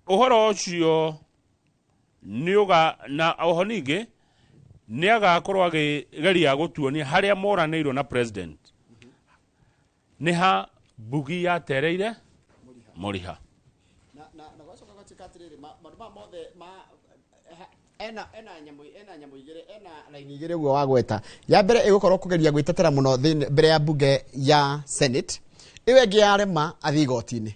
ũhoro ũcio nĩ na oho ningĩ nĩ agakorwo akĩgeria gũtuonia harĩa moranĩirwo na president nĩ ha mbugi yatereire mũriha. Na gwacoka gwatuĩka atĩrĩrĩ, maũndũ maya mothe ma ena nyamũ igĩrĩ, ena raini igĩrĩ ũguo wagweta. Ya mbere ĩgũkorwo kũgeria gwĩtetera mũno mbere ya bunge ya Senate, ĩyo ĩngĩ yarema athiĩ igoti-inĩ.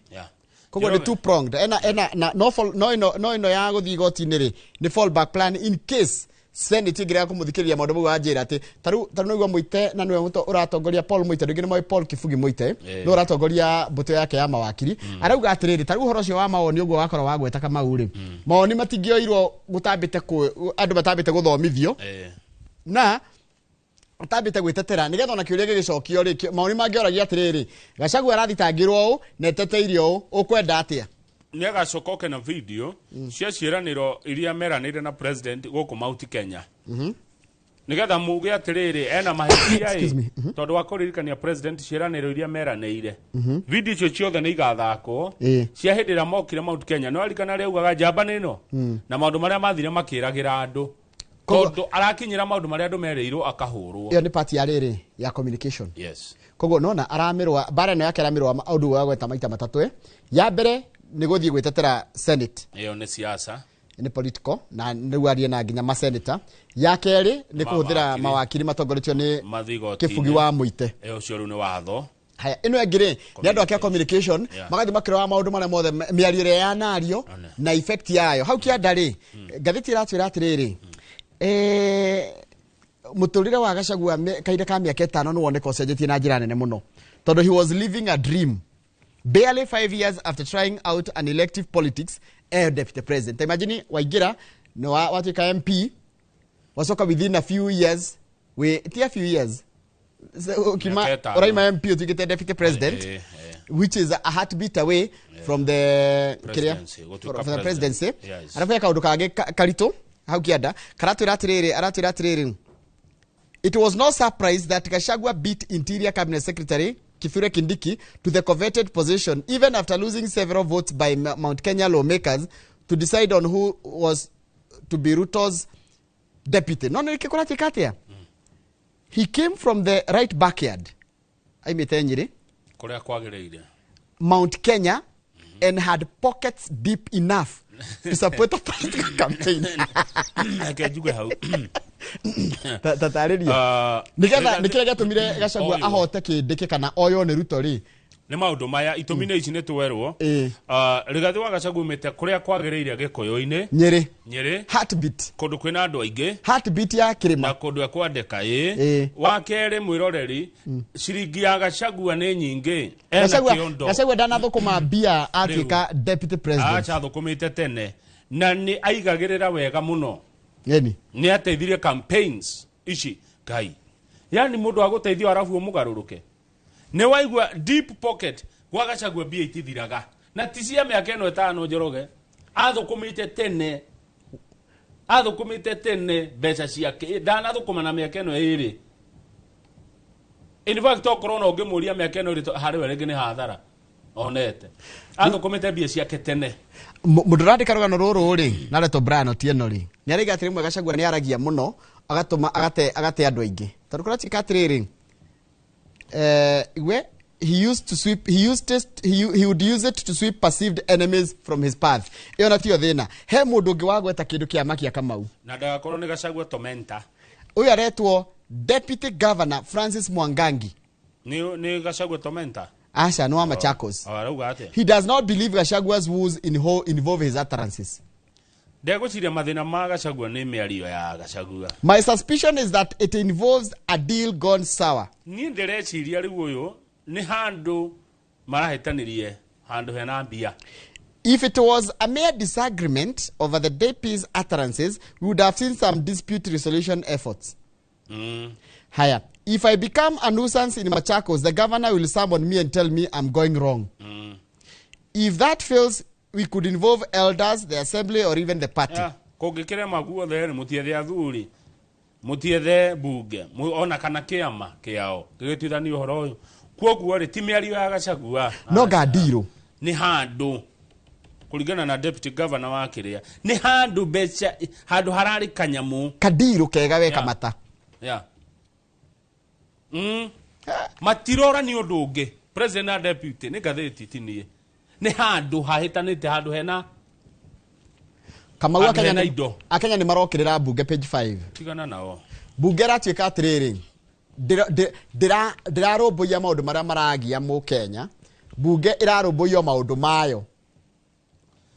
Koguo nĩ two pronged, ena na no fall, no ĩno ya gũthiĩ igoti-inĩ rĩ, nĩ fallback plan in case Senate ĩngĩrega kũmũthikĩrĩria maũndũ mau. Wanjĩra atĩ tarĩu nĩguo Mũite na nĩwe ũratongoria Paul Mũite, rĩngĩ nĩ moĩ Paul Kibugi Mũite, nĩwe ũratongoria mbũtũ yake ya mawakiri. Arauga atĩrĩrĩ, tarĩu ũhoro ũcio wa mawoni ũguo wakorwo wagweta Kamau rĩ, mawoni matingĩoirwo gũtambĩte andũ matambĩte gũthomithio na atambĩte gwĩtetera, nĩgetha ona kĩũria gĩgĩcokio rĩ, mawoni mangĩoragia atĩrĩrĩ, Gachagua arathitangĩrwo ũũ na eteteirio ũũ, ũkwenda atĩa? Nĩ agacoka oke na video cia ciĩranĩro iria meranĩire na president gũkũ Mount Kenya, nĩgetha muge atĩrĩrĩ ena mahĩtia. Excuse me. Tondũ wa kũririkania president ciĩranĩro iria meranĩire, video icio ciothe nĩ igathakwo cia hĩndĩ ĩrĩa mokire Mount Kenya. Nĩ warikana rĩa ugaga njamba nĩ ĩno na maũndũ marĩa mathire makĩragĩra andũ, tondũ arakinyĩra maũndũ marĩa andũ merĩirwo akahũrwo. Ĩyo nĩ part ya rĩrĩ ya communication. Yes. Koguo nona aramirwa bara ĩno yake, aramirwa ũndũ wa gweta maita matatũ. Ya mbere nĩ gũthiĩ gwĩtetera Senate. Ĩyo nĩ siasa. Nĩ political na nĩguo arie na nginya maseneta. Ya kerĩ nĩ kũhũthĩra Mawakiri. mawakiri matongoretio nĩ mathiĩ igoti-inĩ. Kĩbugi wa Mũite. Ĩyo ũcio rĩu nĩ watho. Haya, ĩno ĩngĩ rĩ, nĩ andũ ake a communication, magathiĩ makĩroraga maũndũ marĩa mothe, mĩario ĩrĩa yanario na effect yayo hau kĩanda rĩ. Ngathĩti ĩratwĩra atĩrĩrĩ, mũtũrĩre wa Gachagua kahinda ka mĩaka 5 nĩ woneka ũcenjetie na njĩra nene mũno, tondũ he was living a dream barely 5 years after trying out an elective politics deputy president. Imagine waingĩra nĩ watuĩka MP, wacoka within a few years, we ti a few years. So, ukima Mĩaka 5. ũraima MP ũtuĩkĩte deputy president, which is a heartbeat away from the kĩrĩa Presidency, gũtuĩka from the president. presidency. Yes. Arabu he kaũndũ kangĩ karitũ hau kĩanda karatwĩra atĩrĩrĩ, aratwĩra atĩrĩrĩ, it was no surprise that Gachagua beat Interior Cabinet Secretary Kithure Kindiki to the coveted position, even after losing several votes by Mount Kenya lawmakers to decide on who was to be Ruto's deputy. No, nĩ kĩkũratuĩka atĩa? He came from the right backyard. Aimĩte Nyĩrĩ, kũrĩa kwagĩrĩire. Mount Kenya, and had pockets deep enough to support a political campaign. Reke njuge hau. Tatarĩria. Nĩgetha nĩkĩrĩa gĩatũmire Gachagua Oywo. ahote kĩndĩkĩ kana oywo nĩ Ruto rĩ? Nĩ maũndũ maya, itũmi nĩ ici nĩ twerwo. Rigathĩ wa Gachagua umĩte kũrĩa kwagĩrĩire Gĩkũyũ-inĩ. Nyĩrĩ. Nyĩrĩ. Heartbeat. Kũndũ kwĩna andũ aingĩ. Heartbeat ya kĩrĩma. Na kũndũ ekwandĩka ĩ. Wa kerĩ, mwĩroreri, ciringi ya Gachagua nĩ nyingĩ, ena Gachagua kĩondo. Gachagua ndanathũkũma mbia atuĩka deputy president. Acha, athũkũmĩte tene na nĩ aigagĩrĩra wega mũno. Ĩni. Nĩ ateithirie campaigns ici ngai, yani mũndũ agũteithio arabu ũmũgarũrũke. Nĩ waigua deep pocket gwa Gachagua, mbia itithiraga na ti cia mĩaka ĩno 5. Njoroge athũkũmĩte tene, athũkũmĩte tene mbeca ciake, ndanathũkũma na mĩaka ĩno 2. In fact, okorwo no ũngĩmũria mĩaka ĩno 2 harĩ we rĩngĩ nĩ hathara onete, athũkũmĩte mbia ciake tene. Mũndũ ũrandĩka rũgano rũrũ rĩ na Reto Brian Otieno rĩ, nĩ araiga atĩ rĩmwe Gachagua nĩ aragia mũno agatũma agate andũ aingĩ, tondũ kũratuĩka atĩrĩrĩ, we he used to sweep he used it, he would use it to sweep perceived enemies from his path. Ĩyo na tiyo thĩna, he mũndũ ũngĩ wagweta kĩndũ kĩa makia Kamau. Na ndagakorwo nĩ Gachagua tormentor. Ũyũ aretwo Deputy Governor Francis Mwangangi. Nĩ Gachagua tormentor? Aca, nĩ wa Machakos. Oh, arauga atĩa? He does not believe Gachagua's woes involve his utterances. Ndegwĩciria mathĩna ma Gachagua nĩ mĩario ya Gachagua. My suspicion is that it involves a deal gone sour. Niĩ ndĩreciria rĩu ũyũ nĩ handũ marahĩtanirie, handũ hena mbia. If it was a mere disagreement over the DP's utterances, we would have seen some dispute resolution efforts. Haya. If I become a nuisance in Machakos, the governor will summon me and tell me I'm going wrong. If that fails, we could involve elders, the assembly, or even the party. Yeah, kũngĩkĩrema guothe rĩ, mũtiethe athuri, mũtiethe mbunge, ona kana kĩama kĩao gĩgĩtuithania ũhoro ũyũ. Kwoguo rĩ, ti mĩario ya Gachagua. No ngandirũ. Nĩ handũ kũringana na deputy governor wa kĩrĩa, nĩ handũ mbeca, handũ hararĩ kanyamũ. Kandirũ kega we kamata. Yeah. Matirora nĩ ũndũ ũngĩ. President na deputy nĩ ngathĩti ti niĩ. Nĩ handũ hahĩtanĩte, handũ hena Kamau. Handũ Akenya hena nĩ indo. Akenya nĩ marokĩrĩra mbunge, page 5. Tigana nao. Mbunge ĩratuĩka atĩrĩrĩ, ndĩrarũmbũiya maũndũ marĩa maragia mũkenya, mbunge ĩrarũmbũiyo maũndũ mayo.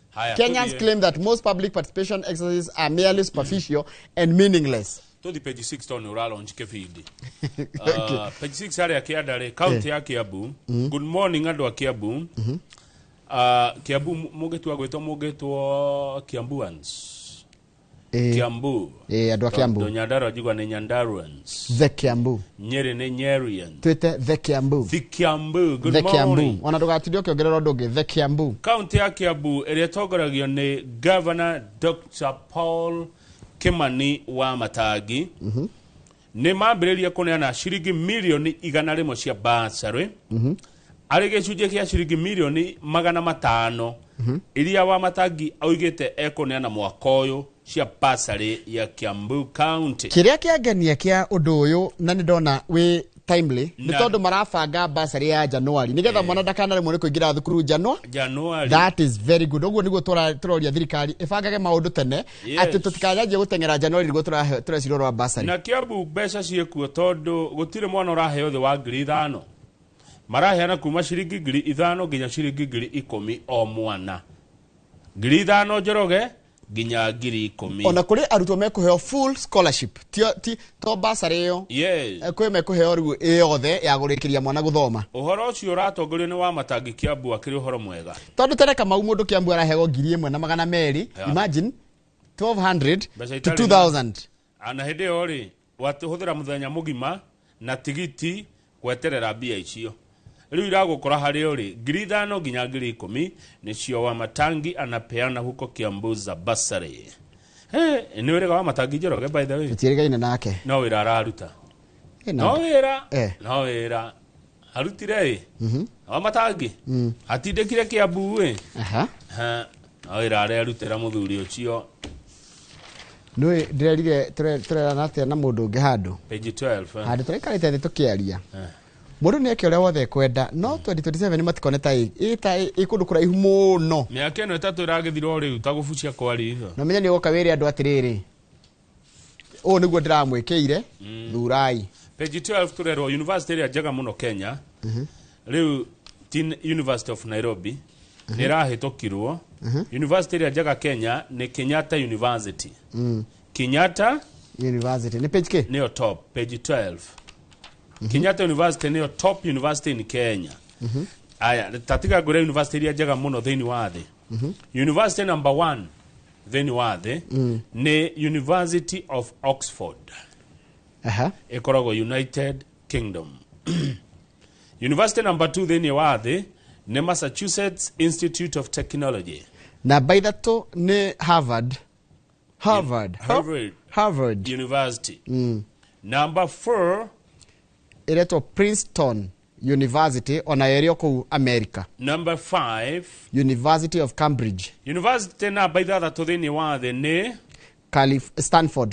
Haya, Kenyans tũthiĩ- claim that most public participation exercises are merely superficial and meaningless. Tũthi page 6 tondũ nĩ ũralaunch kĩbindi. Okay. Page 6 harĩa kĩanda rĩ, county ya Kiambu. Good morning andũ a Kiambu. Kiambu mũngĩtua gwĩtwo, mũngĩtwo Kiambuans. Kiambu. Andũ a Kiambu. Tondũ Nyandarua njigua nĩ Nyandaruans. The Kiambu. Nyeri nĩ Nyerians. Twĩte the Kiambu. The Kiambu. Good The Kiambu. morning. Ona ndũgatinde ũkĩongerera ũndũ ũngĩ, the Kiambu. Kaunti ya Kiambu ĩrĩa ĩtongoragio nĩ Governor Dr. Paul Kimani wa Matangi nĩ mambĩrĩria kũneana ciringi mirioni 100 cia bursary, arĩ gĩcunjĩ kĩa ciringi mirioni 500 iria wa Matangi oigĩte ekũneana mwaka ũyũ cia bursary ya Kiambu County. Kĩrĩa kĩangenia kĩa ũndũ ũyũ, na nĩ ndona wĩ timely, nĩ tondũ marabanga bursary ya January nĩgetha mwana ndakanaremwo nĩ kũingĩra thukuru January. That is very good. Ũguo nĩguo tũroria thirikari ĩbangage maũndũ tene, atĩ tũtikanyanjie gũteng'era January nĩguo tũreciria ũhoro wa bursary. Na Kiambu mbeca ciĩkuo tondũ gũtirĩ mwana ũraheo thĩ wa 5,000. Maraheana kuma ciringi 5,000 nginya ciringi 10,000 o mwana, 5,000 Njoroge nginya 10,000. Ona kũrĩ arutwo mekũheo full scholarship, ti to bursary ĩyo. Kwĩ mekũheo rĩu ĩ yothe ya kũrĩkĩria mwana gũthoma. Ũhoro ũcio ũratongorio nĩ wa Matangi Kiambu, akĩrĩ ũhoro mwega. Tondũ tene, Kamau, mũndũ Kiambu araheo 1,200. Imagine, 1200 Mbeca to itarĩ 2000. Na hĩndĩ ĩyo rĩ, watũhũthĩra mũthenya mũgima na tigiti gweterera mbia icio. Rĩu iragũkora harĩa ũrĩ, 5,000 nginya 10,000 nĩcio wa Matangi anapeana huko Kiambu za bursary. Hey, nĩ wĩrĩga wa Matangi Njoroge, by the way? Tũtiĩrĩgaine nake. No wĩra araruta. No wĩra. No wĩra arutire ĩ wa Matangi atindĩkire Kiambu ĩ. Ha, no wĩra arerutĩra mũthuri ũcio. Nĩ ndĩrerire tũrerana atĩa na mũndũ ũngĩ handũ. Page 12, eh. Handũ tũraikarĩte thĩ tũkĩaria, mũndũ nĩ eke ũrĩa wothe ekwenda, no 2027 matikone ta ĩ ta ĩ kũndũ kũraihu mũno. Mĩaka ĩno 3 ĩragĩthira o rĩu ta gũbucia kwa ritho. Na menye nĩ ũgoka wĩre andũ atĩrĩrĩ, ũũ nĩguo ndĩramwĩkĩire, thurai. Page 12 tũrerwo university ĩrĩa njega mũno Kenya rĩu ti University of Nairobi, nĩ ĩrahĩtũkirwo. University ĩrĩa njega Kenya nĩ Kenyatta University. Kenyatta University nĩ page kĩ? Nĩyo top, page 12. Kenyatta University nĩyo top university in Kenya. Aya, tatiga ngwĩre university iria njega mũno thĩinĩ wa thĩ. University number one thĩinĩ wa thĩ nĩ University of Oxford. Ĩkoragwo United Kingdom. University number two thĩinĩ wa thĩ nĩ Massachusetts Institute of Technology. Namba 3 nĩ Harvard, Harvard. Harvard. Harvard University. Number four ĩretwo Princeton University, ona ĩrĩ o kũu America. Number five University of Cambridge. University namba 6 thĩinĩ wa thĩ nĩ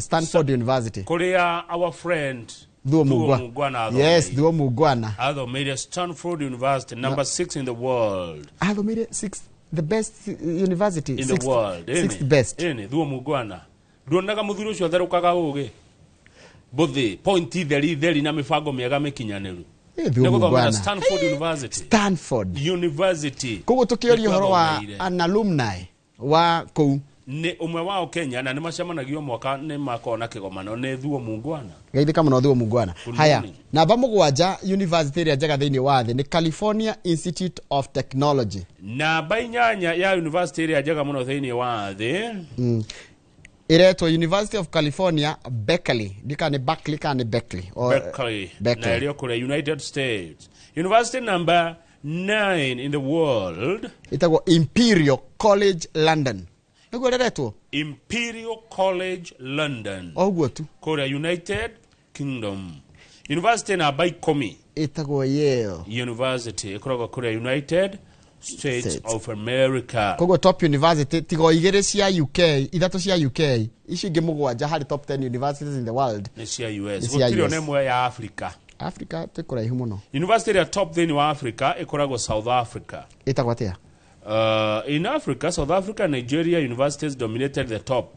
Stanford University. Kũrĩa our friend Thuo Mungwana. Mungwana athomeire. Yes, Thuo Mungwana. Athomeire Stanford University, number six in the world. Athomeire sixth, the best university In the sixth, world. sixth best. Ĩni Thuo Mungwana, nduonaga mũthuri ũcio atherũkaga ũgĩ mbũthĩ point theri theri na mĩbango mĩega mĩkinyanĩru. Eh, Thuo Nĩ gũthomera Mungwana. Stanford University. Stanford University. Koguo tũkĩoria Nĩkuo ũhoro wa athomeire. an alumni wa kũu. Nĩ ũmwe wao Kenya na nĩ macemanagio mwaka nĩ makoragwo na kĩgomano nĩ Thuo Mungwana. Geithĩka mũno Thuo Mungwana. Good Haya, morning. Namba 7 university ĩrĩa njega thĩinĩ wa thĩ nĩ California Institute of Technology. Namba 8 ya university ĩrĩa njega mũno thĩinĩ wa thĩ Ĩretwo University of California Berkeley. Ndika nĩ Berkeley kana nĩ Berkeley? Berkeley na Berkeley. ĩrĩa kũrĩa United States. University number 9 in the world. Ĩtagwo Imperial College London. Nĩguo rĩretwo? Imperial College London. O ũguo tu. Kũrĩa United Kingdom. University namba 10 Ĩtagwo Yale University ĩkoragwo kũrĩa United States States. of America. Koguo top university tigo igĩrĩ cia UK, ithatũ cia UK, icio ingĩ 7 harĩ top 10 universities in the world nĩ cia US. Nĩ cia Gũtirĩ ona US. ĩmwe ya Africa. Africa twĩ kũraihu mũno. University ĩrĩa top thĩinĩ wa Africa ĩkoragwo South Africa. Ĩtagwo atĩa? In Africa, South Africa, Nigeria universities dominated the top.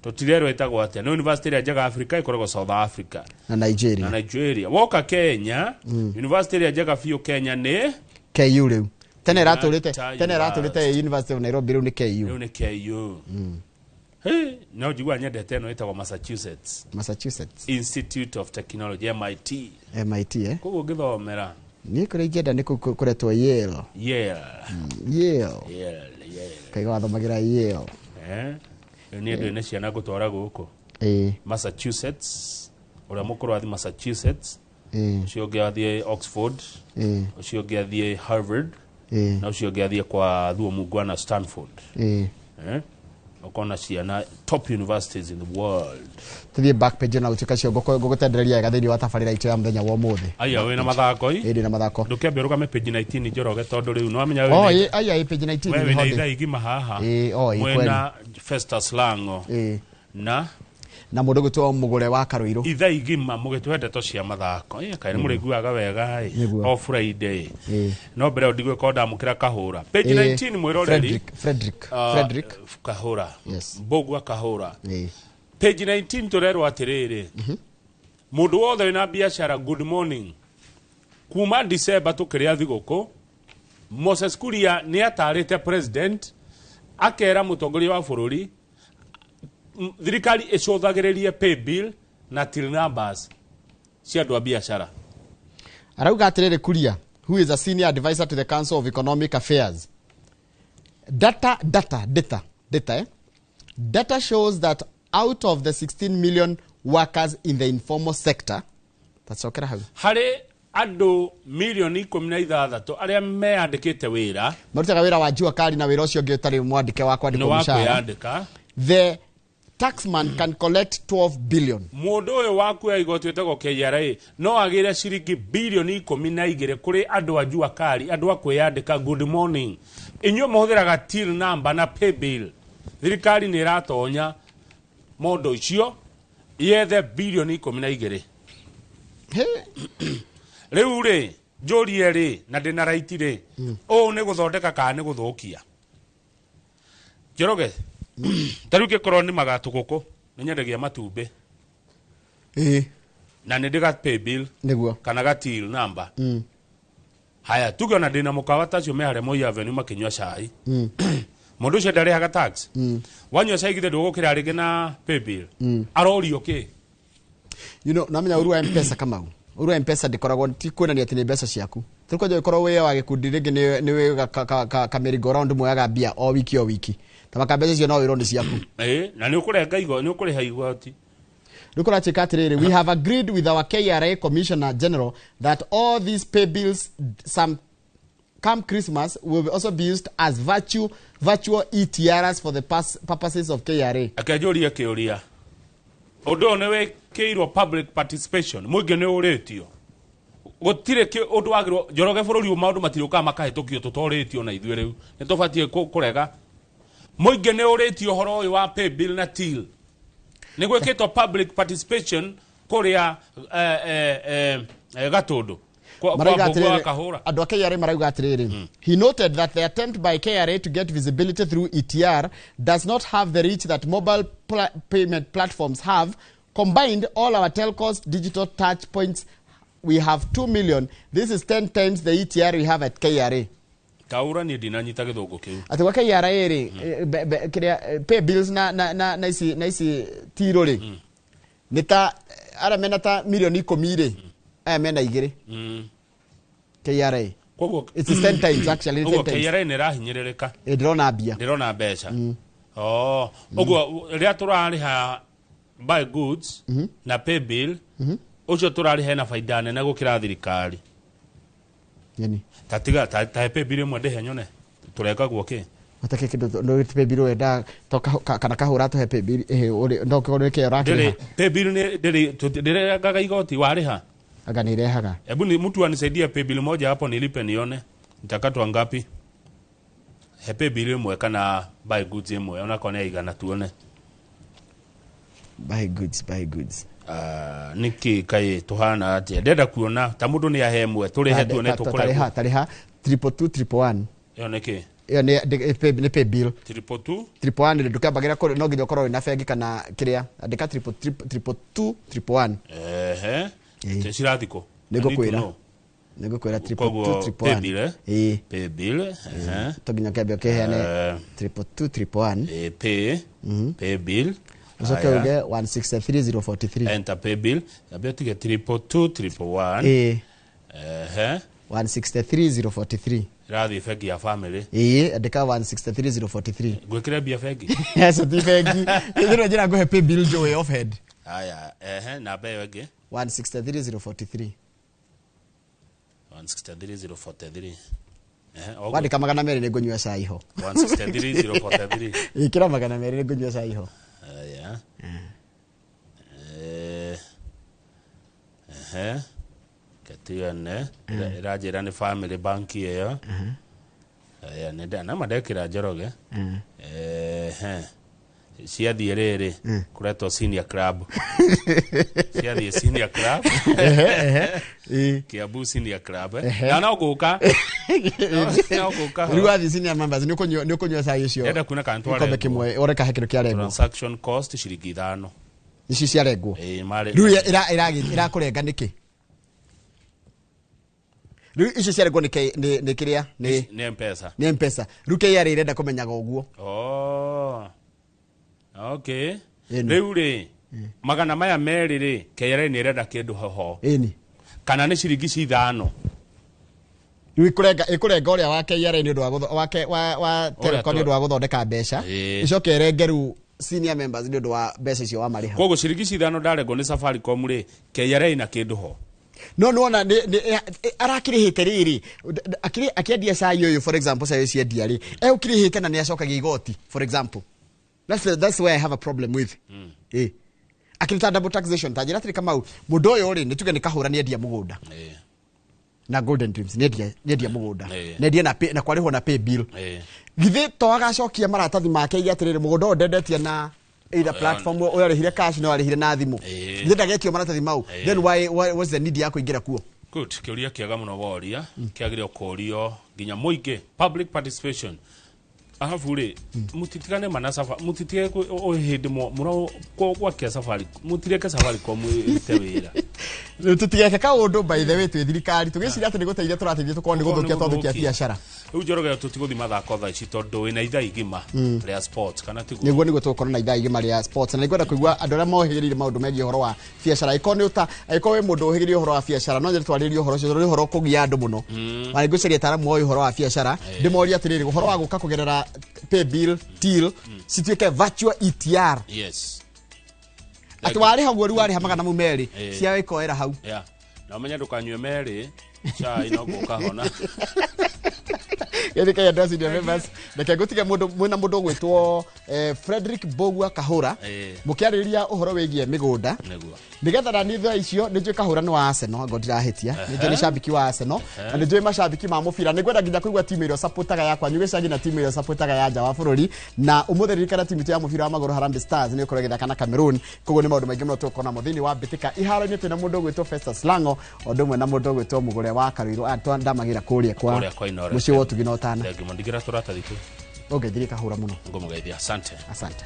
Tũtirerwo ĩtagwo atĩa. No university ĩrĩa njega Africa ĩkoragwo South Africa Na Nigeria. Na Nigeria. Woka Kenya, university ĩrĩa njega biũ Kenya nĩ KU rĩu. Tene ĩratũrĩte Kenyatta tene ĩratũrĩte University of Nairobi, rĩu nĩ KU. Rĩu nĩ KU. Hey, no njiguaga nyendete ĩno ĩtagwo Massachusetts Massachusetts Institute of Technology, MIT. MIT, eh? Koguo ũngĩthomera Niĩ kũrĩa ingĩenda nĩ kũu kũretwo Yale. Yale. Yale. Yale, Yale. Kaiga wathomagĩra Yale. Eh? Rĩu niĩ ndĩ na ciana ngũtwara gũkũ. Massachusetts, ũrĩa mũkũrũ athiĩ Massachusetts, ũcio ũngĩ athiĩ Oxford, ũcio ũngĩ athiĩ Harvard, na ũcio ũngĩ athiĩ kwa Thuo Mungwana Stanford. Eh? Ũkona ciana top universities in the world. Tũthiĩ back page na gũtuĩka cio ngũgũtendereria wega thĩinĩ wa tabarĩra itũ ya mũthenya wa ũmũthĩ. Aya, wĩna mathako i? Ĩ, ndĩ na mathako. Ndũkĩambe ũrũgame page 19, Njoroge, tondũ rĩu nĩwamenya Oh, ĩ, aya, ĩ, page 19 we nĩho wĩna ndĩ. ithaa igima haha. Ĩ, oh, ĩ, Mwĩna Festus Lango Ĩ. na na mũndũ gwĩtwo Mũgũre wa Karũirũ. Ithaa igima mũgĩtũhe ndeto cia mathako. Ĩ, kaĩ nĩ mũrĩiguaga wega ĩ Nĩguo. o Friday. No mbere ĩyo ndigwĩka ndamũkĩra Kahũra page 19 mwĩroreri. Frederick, Frederick, Frederick. Kahũra. Yes. Mbũgua Kahũra. Page 19 tũrerwo atĩrĩrĩ, mũndũ wothe wĩna biacara, good morning. Kuma December tũkĩrĩa thigũkũ, Moses Kuria nĩ atarĩte president, akera mũtongoria wa bũrũri thirikari ĩcũthagĩrĩrie pay bill na till numbers cia andũ a biacara. Arauga atĩrĩrĩ, Kuria, who is a senior advisor to the Council of Economic Affairs, data data data data eh? Data shows that out of the 16 million workers in the informal sector, tacokera hau. Harĩ andũ 16 milioni arĩa meyandĩkĩte wĩra, marutaga wĩra wa jua kali na wĩra ũcio ũngĩ ũtarĩ mwandĩke wa nĩ kwandĩkwo wa mũcara, kwĩyandĩka, the taxman can collect 12 billion. Mũndũ ũyũ wa kuoya igoti wĩtagwo KRA no agĩre ciringi bilioni 12 kũrĩ andũ a jua kali, andũ a kwĩyandĩka. Good morning, inyuĩ mũhũthĩraga till number na pay bill, thirikari nĩ ĩratonya mondo icio yethe bilioni 12. Rĩu rĩ, njũrie rĩ, na ndĩna right rĩ, ũũ nĩ gũthondeka kana nĩ gũthũkia? Njoroge, ta rĩu kĩkorwo nĩ magatũ gũkũ nĩ nyendagia matumbĩ na nĩ ndĩ ga pay bill kana ga till number. Haya, tuge ona ndĩna mũkawa tacio me harĩa Moi Avenue makĩnyua cai, mũndũ ũcio ndarĩhaga tax. Wanyua cai githĩ ndũgũkĩra rĩngĩ na pay bill? Arorio kĩ? Namenya ũru wa Mpesa, Kamau, ũru wa Mpesa ndĩkoragwo ti kuonania atĩ nĩ mbeca ciaku. Tũrĩ kwanja ũkorwo wĩ wa gĩkundi rĩngĩ nĩ wĩ ka merry go round muoyaga mbia o wiki o wiki, tamaka mbeca icio no wĩrwo nĩ ciaku. Ĩ, na nĩ ũkũrenga igo, nĩ ũkũrĩha igoti. Rĩu kũratuĩka atĩrĩrĩ, we have agreed with our KRA Commissioner General that all these pay bills some come Christmas will also be used as virtual ETRs for the purposes of KRA. Akenjũria kĩũria, ũndũ ũyũ nĩ wĩkĩirwo public participation? Mũingĩ nĩ ũrĩtio? Gũtirĩ ũndũ wagĩrwo, Njoroge. Bũrũri ũyũ maũndũ matirĩũkaga makahĩtũkio tũtorĩtio na ithuĩ. Rĩu nĩ tũbatiĩ kũrega. Mũingĩ nĩ ũrĩtio ũhoro ũyũ wa pay bill na till? Nĩ gwĩkĩtwo public participation kũrĩa Gatũndũ kwa Marauga Mbũgua wa atĩrĩrĩ, Kahũra? Andũ a KRA marauga atĩrĩrĩ, he noted that the attempt by KRA to get visibility through ETR does not have the reach that mobile payment platforms have. Combined all our telcos digital touch points, we have 2 million. This is 10 times the ETR we have at KRA. Taura niĩ ndinanyita gĩthũngũ kĩu. Atĩ gwa KRA rĩ, kĩrĩa pay bills na na na na ici na ici tiro rĩ, nĩ ta arĩa mena ta mirioni 10 rĩ, aya mena 2. KRA. Koguo it's 10 times actually, 10 ũguo times. KRA nĩ ĩrahinyĩrĩrĩka. Ĩ, ndĩrona mbia. Ndĩrona mbeca. Oh, ũguo rĩrĩa tũrarĩha buy goods na pay bill, ũcio tũrarĩha ena baida nene gũkĩra thirikari. Yani. Ta tiga ta pay bill ĩmwe ndĩhe nyone tũrekagwo kĩ. Matake kĩndũ no pay bill wenda to kana kahũra tũhe pay bill, ũrĩ no kĩo kĩo ndĩrĩ ũrakĩrĩha. Pay bill nĩ ndĩrĩ ndĩregaga igoti warĩha. Anga nĩ irehaga. Hebu ni mtu anisaidie pay bill moja hapo nilipe nione nitakatwa ngapi. He pay bill ĩmwe kana buy goods ĩmwe onakorwo nĩ 100 tuone. Buy goods, buy goods. Ah, nĩkĩ kaĩ tũhana atĩa? Ndĩrenda kuona ta mũndũ nĩ ahe ĩmwe tũrĩhe tuone Tarĩha tũkũrengwo. tarĩha 222 111. Ĩyo nĩkĩ? Ĩyo nĩ pay bill. 222. 111 rĩ, ndũkambagĩra kũrĩ no nginya ũkorwo wĩna bengi kana kĩrĩa, andĩka triple triple 222 111. Ehe, cirathikũ. Nĩngũkwĩra, nĩngũkwĩra triple two Koguo triple pay one. bill, eh? Ĩĩ. Pay bill, ehe. To nginya kĩambe ũkĩheane 222 111. Pay bill. Ũcoke Aya. uge 163043. Enter pay bill, ambia tige 222 111. Ĩĩ. Ehe. 163043. Ĩrathiĩ bengi ya family. Ĩĩ, andĩka 163043. Ngwĩkĩre mbia bengi. Acio ti bengi ĩthĩrwo njĩra ngũhe pay bill njũĩ off head. Aya, ehe, namba ĩyo ĩngĩ. 163043. 163043. Ehe, ũguo. Wandĩka 200 nĩ ngũnyua cai ho. 163043. Ĩkĩra 200 nĩ ngũnyua cai ho. Aya. Ehe, ketigane ĩranjĩra nĩ family bank ĩyo. Aya, nĩ nama ndekĩra Njoroge. Ehe, ciathiĩ rĩrĩ kũretwo senior club, ciathiĩ senior club. Ehe, ehe. Kiambu senior club, eh. Ehe. Na no ngũka, no ngũka ho. Rĩu wathiĩ senior members nĩ ũkũnyua cai ũcio. Ndĩrenda kuona kana gĩkombe twarengwo. kĩmwe ũreka he kĩndũ kĩarengwo. Transaction cost ciringi 5. Ici ciarengwo. Ĩĩ, marĩ. Rĩu ĩrakũrenga nĩkĩ? Rĩu icio ciarengwo nĩ nĩ kĩrĩa nĩ Nĩ Mpesa. Nĩ Mpesa. Rĩu KRA ĩrenda kũmenyaga ũguo. Oh. Okay. Ĩni. Rĩu rĩ, 200 rĩ, KRA nĩ ĩrenda kĩndũ hoho. Ĩni. Kana nĩ ciringi ci 5. Rĩu ĩkũrenga ũrĩa wa KRA nĩ ũndũ wa wake wa Telecom nĩ ũndũ wa gũthondeka mbeca. Ĩcoke ĩrenge rĩu senior members nĩ ũndũ wa mbeca icio wamarĩha. Koguo ciringi ci 5 ndarengwo nĩ Safaricom rĩ, KRA ina kĩndũ ho. No nĩwona arakĩrĩhĩte rĩrĩ akĩendia cai ũyũ, for example, cai ũyũ ciendia rĩ, egũkĩrĩhĩte na nĩ acokagia igoti, for example. That's where I have a problem with. Akĩruta double taxation. Ta njĩra atĩrĩ, Kamau, mũndũ ũyũ rĩ, nĩ tuge nĩ kahũra nĩ endia mũgũnda na Golden Dreams, nĩ endia mũgũnda, nĩ endia na na kwarĩhwo na pay bill. Githĩ to agacokia maratathi make iga atĩrĩrĩ, mũgũnda ũyũ ndendetie na either platform, ũyũ arĩhire cash no arĩhire na thimũ? Githĩ ndagetio maratathi mau? Then why what's the need ya kũingĩra kuo? Good, kĩũria kĩega mũno woria, kĩagĩrĩire kũũrio nginya mũingĩ, public participation. Arabu rĩ, mũtitigane mana safa, mũtitige o hĩndĩ mũro gwakia safari, mũtireke Safaricom ĩrute wĩra. Rĩu tũtigeke kaũndũ, by the way, twĩ thirikari tũgĩciria atĩ nĩ gũteithia tũrateithia, tũkorwo nĩ gũthũkia twathukia biacara. Rĩu Njoroge, tũtigũthiĩ mathako thaa ici tondũ wĩna ithaa igima rĩa sports, kana tiguo? Nĩguo tũgũkorwo na ithaa igima rĩa sports, na nĩngwenda kũigua andũ arĩa mohĩgĩrĩire maũndũ megiĩ ũhoro wa biacara. Angĩkorwo nĩ ũta angĩkorwo wĩ mũndũ ũhĩgĩrĩire ũhoro wa biacara, no nyende twarĩrie ũhoro ũcio tondũ nĩ ũhoro ũkũgia andũ mũno. Na nĩngwĩciria ataaramu oĩ ũhoro wa biacara, ndĩmorie atĩrĩrĩ, ũhoro wa gũka kũgerera pay bill till cituĩke virtual ETR, atĩ warĩha ũguo, rĩu warĩha 200 ciao ikoera hau. Yeah. Na ũmenye ndũkanyue merĩ cai no ngũka hona. Gĩthĩ kĩa andũ a senior members, reke ngũtige mũndũ mwĩna mũndũ ũgwĩtwo Frederick Mbogua Kahũra, mũkĩarĩrĩria ũhoro wĩgiĩ mĩgũnda. Nĩgetha na niĩ thaa icio nĩ njũĩ Kahũra nĩ wa Arsenal, ngo ndirahĩtia, nĩ njũĩ nĩ cambiki wa Arsenal, na nĩ njũĩ macambiki ma mũbira. Nĩ ngwenda nginya kũigua timu ĩrĩa ũcapotaga ya kwanyu gĩcagi na timu ĩrĩa ũcapotaga ya nja wa bũrũri. Na ũmũthĩ ririkana timu itũ ya mũbira wa magũrũ Harambee Stars nĩ ĩgũkorwo ĩgĩthaka na Cameroon. Koguo nĩ maũndũ maingĩ mũno tũgũkorwo namo thĩinĩ wa mbĩtĩka iharo-inĩ. Twĩna mũndũ ũgwĩtwo Festus Lango, o ũndũ ũmwe na mũndũ ũgwĩtwo Mũgũre wa Karũirũ aya ndamagĩra kũrĩa kwa Kũrĩa kwa Inooro. mũciĩ wa ũtugi na ũtana. Thengiũ mũno, ndigĩra tũratathi tu. Ũngeithirie Kahũra mũno. Ngũmũgeithia, asante. Asante.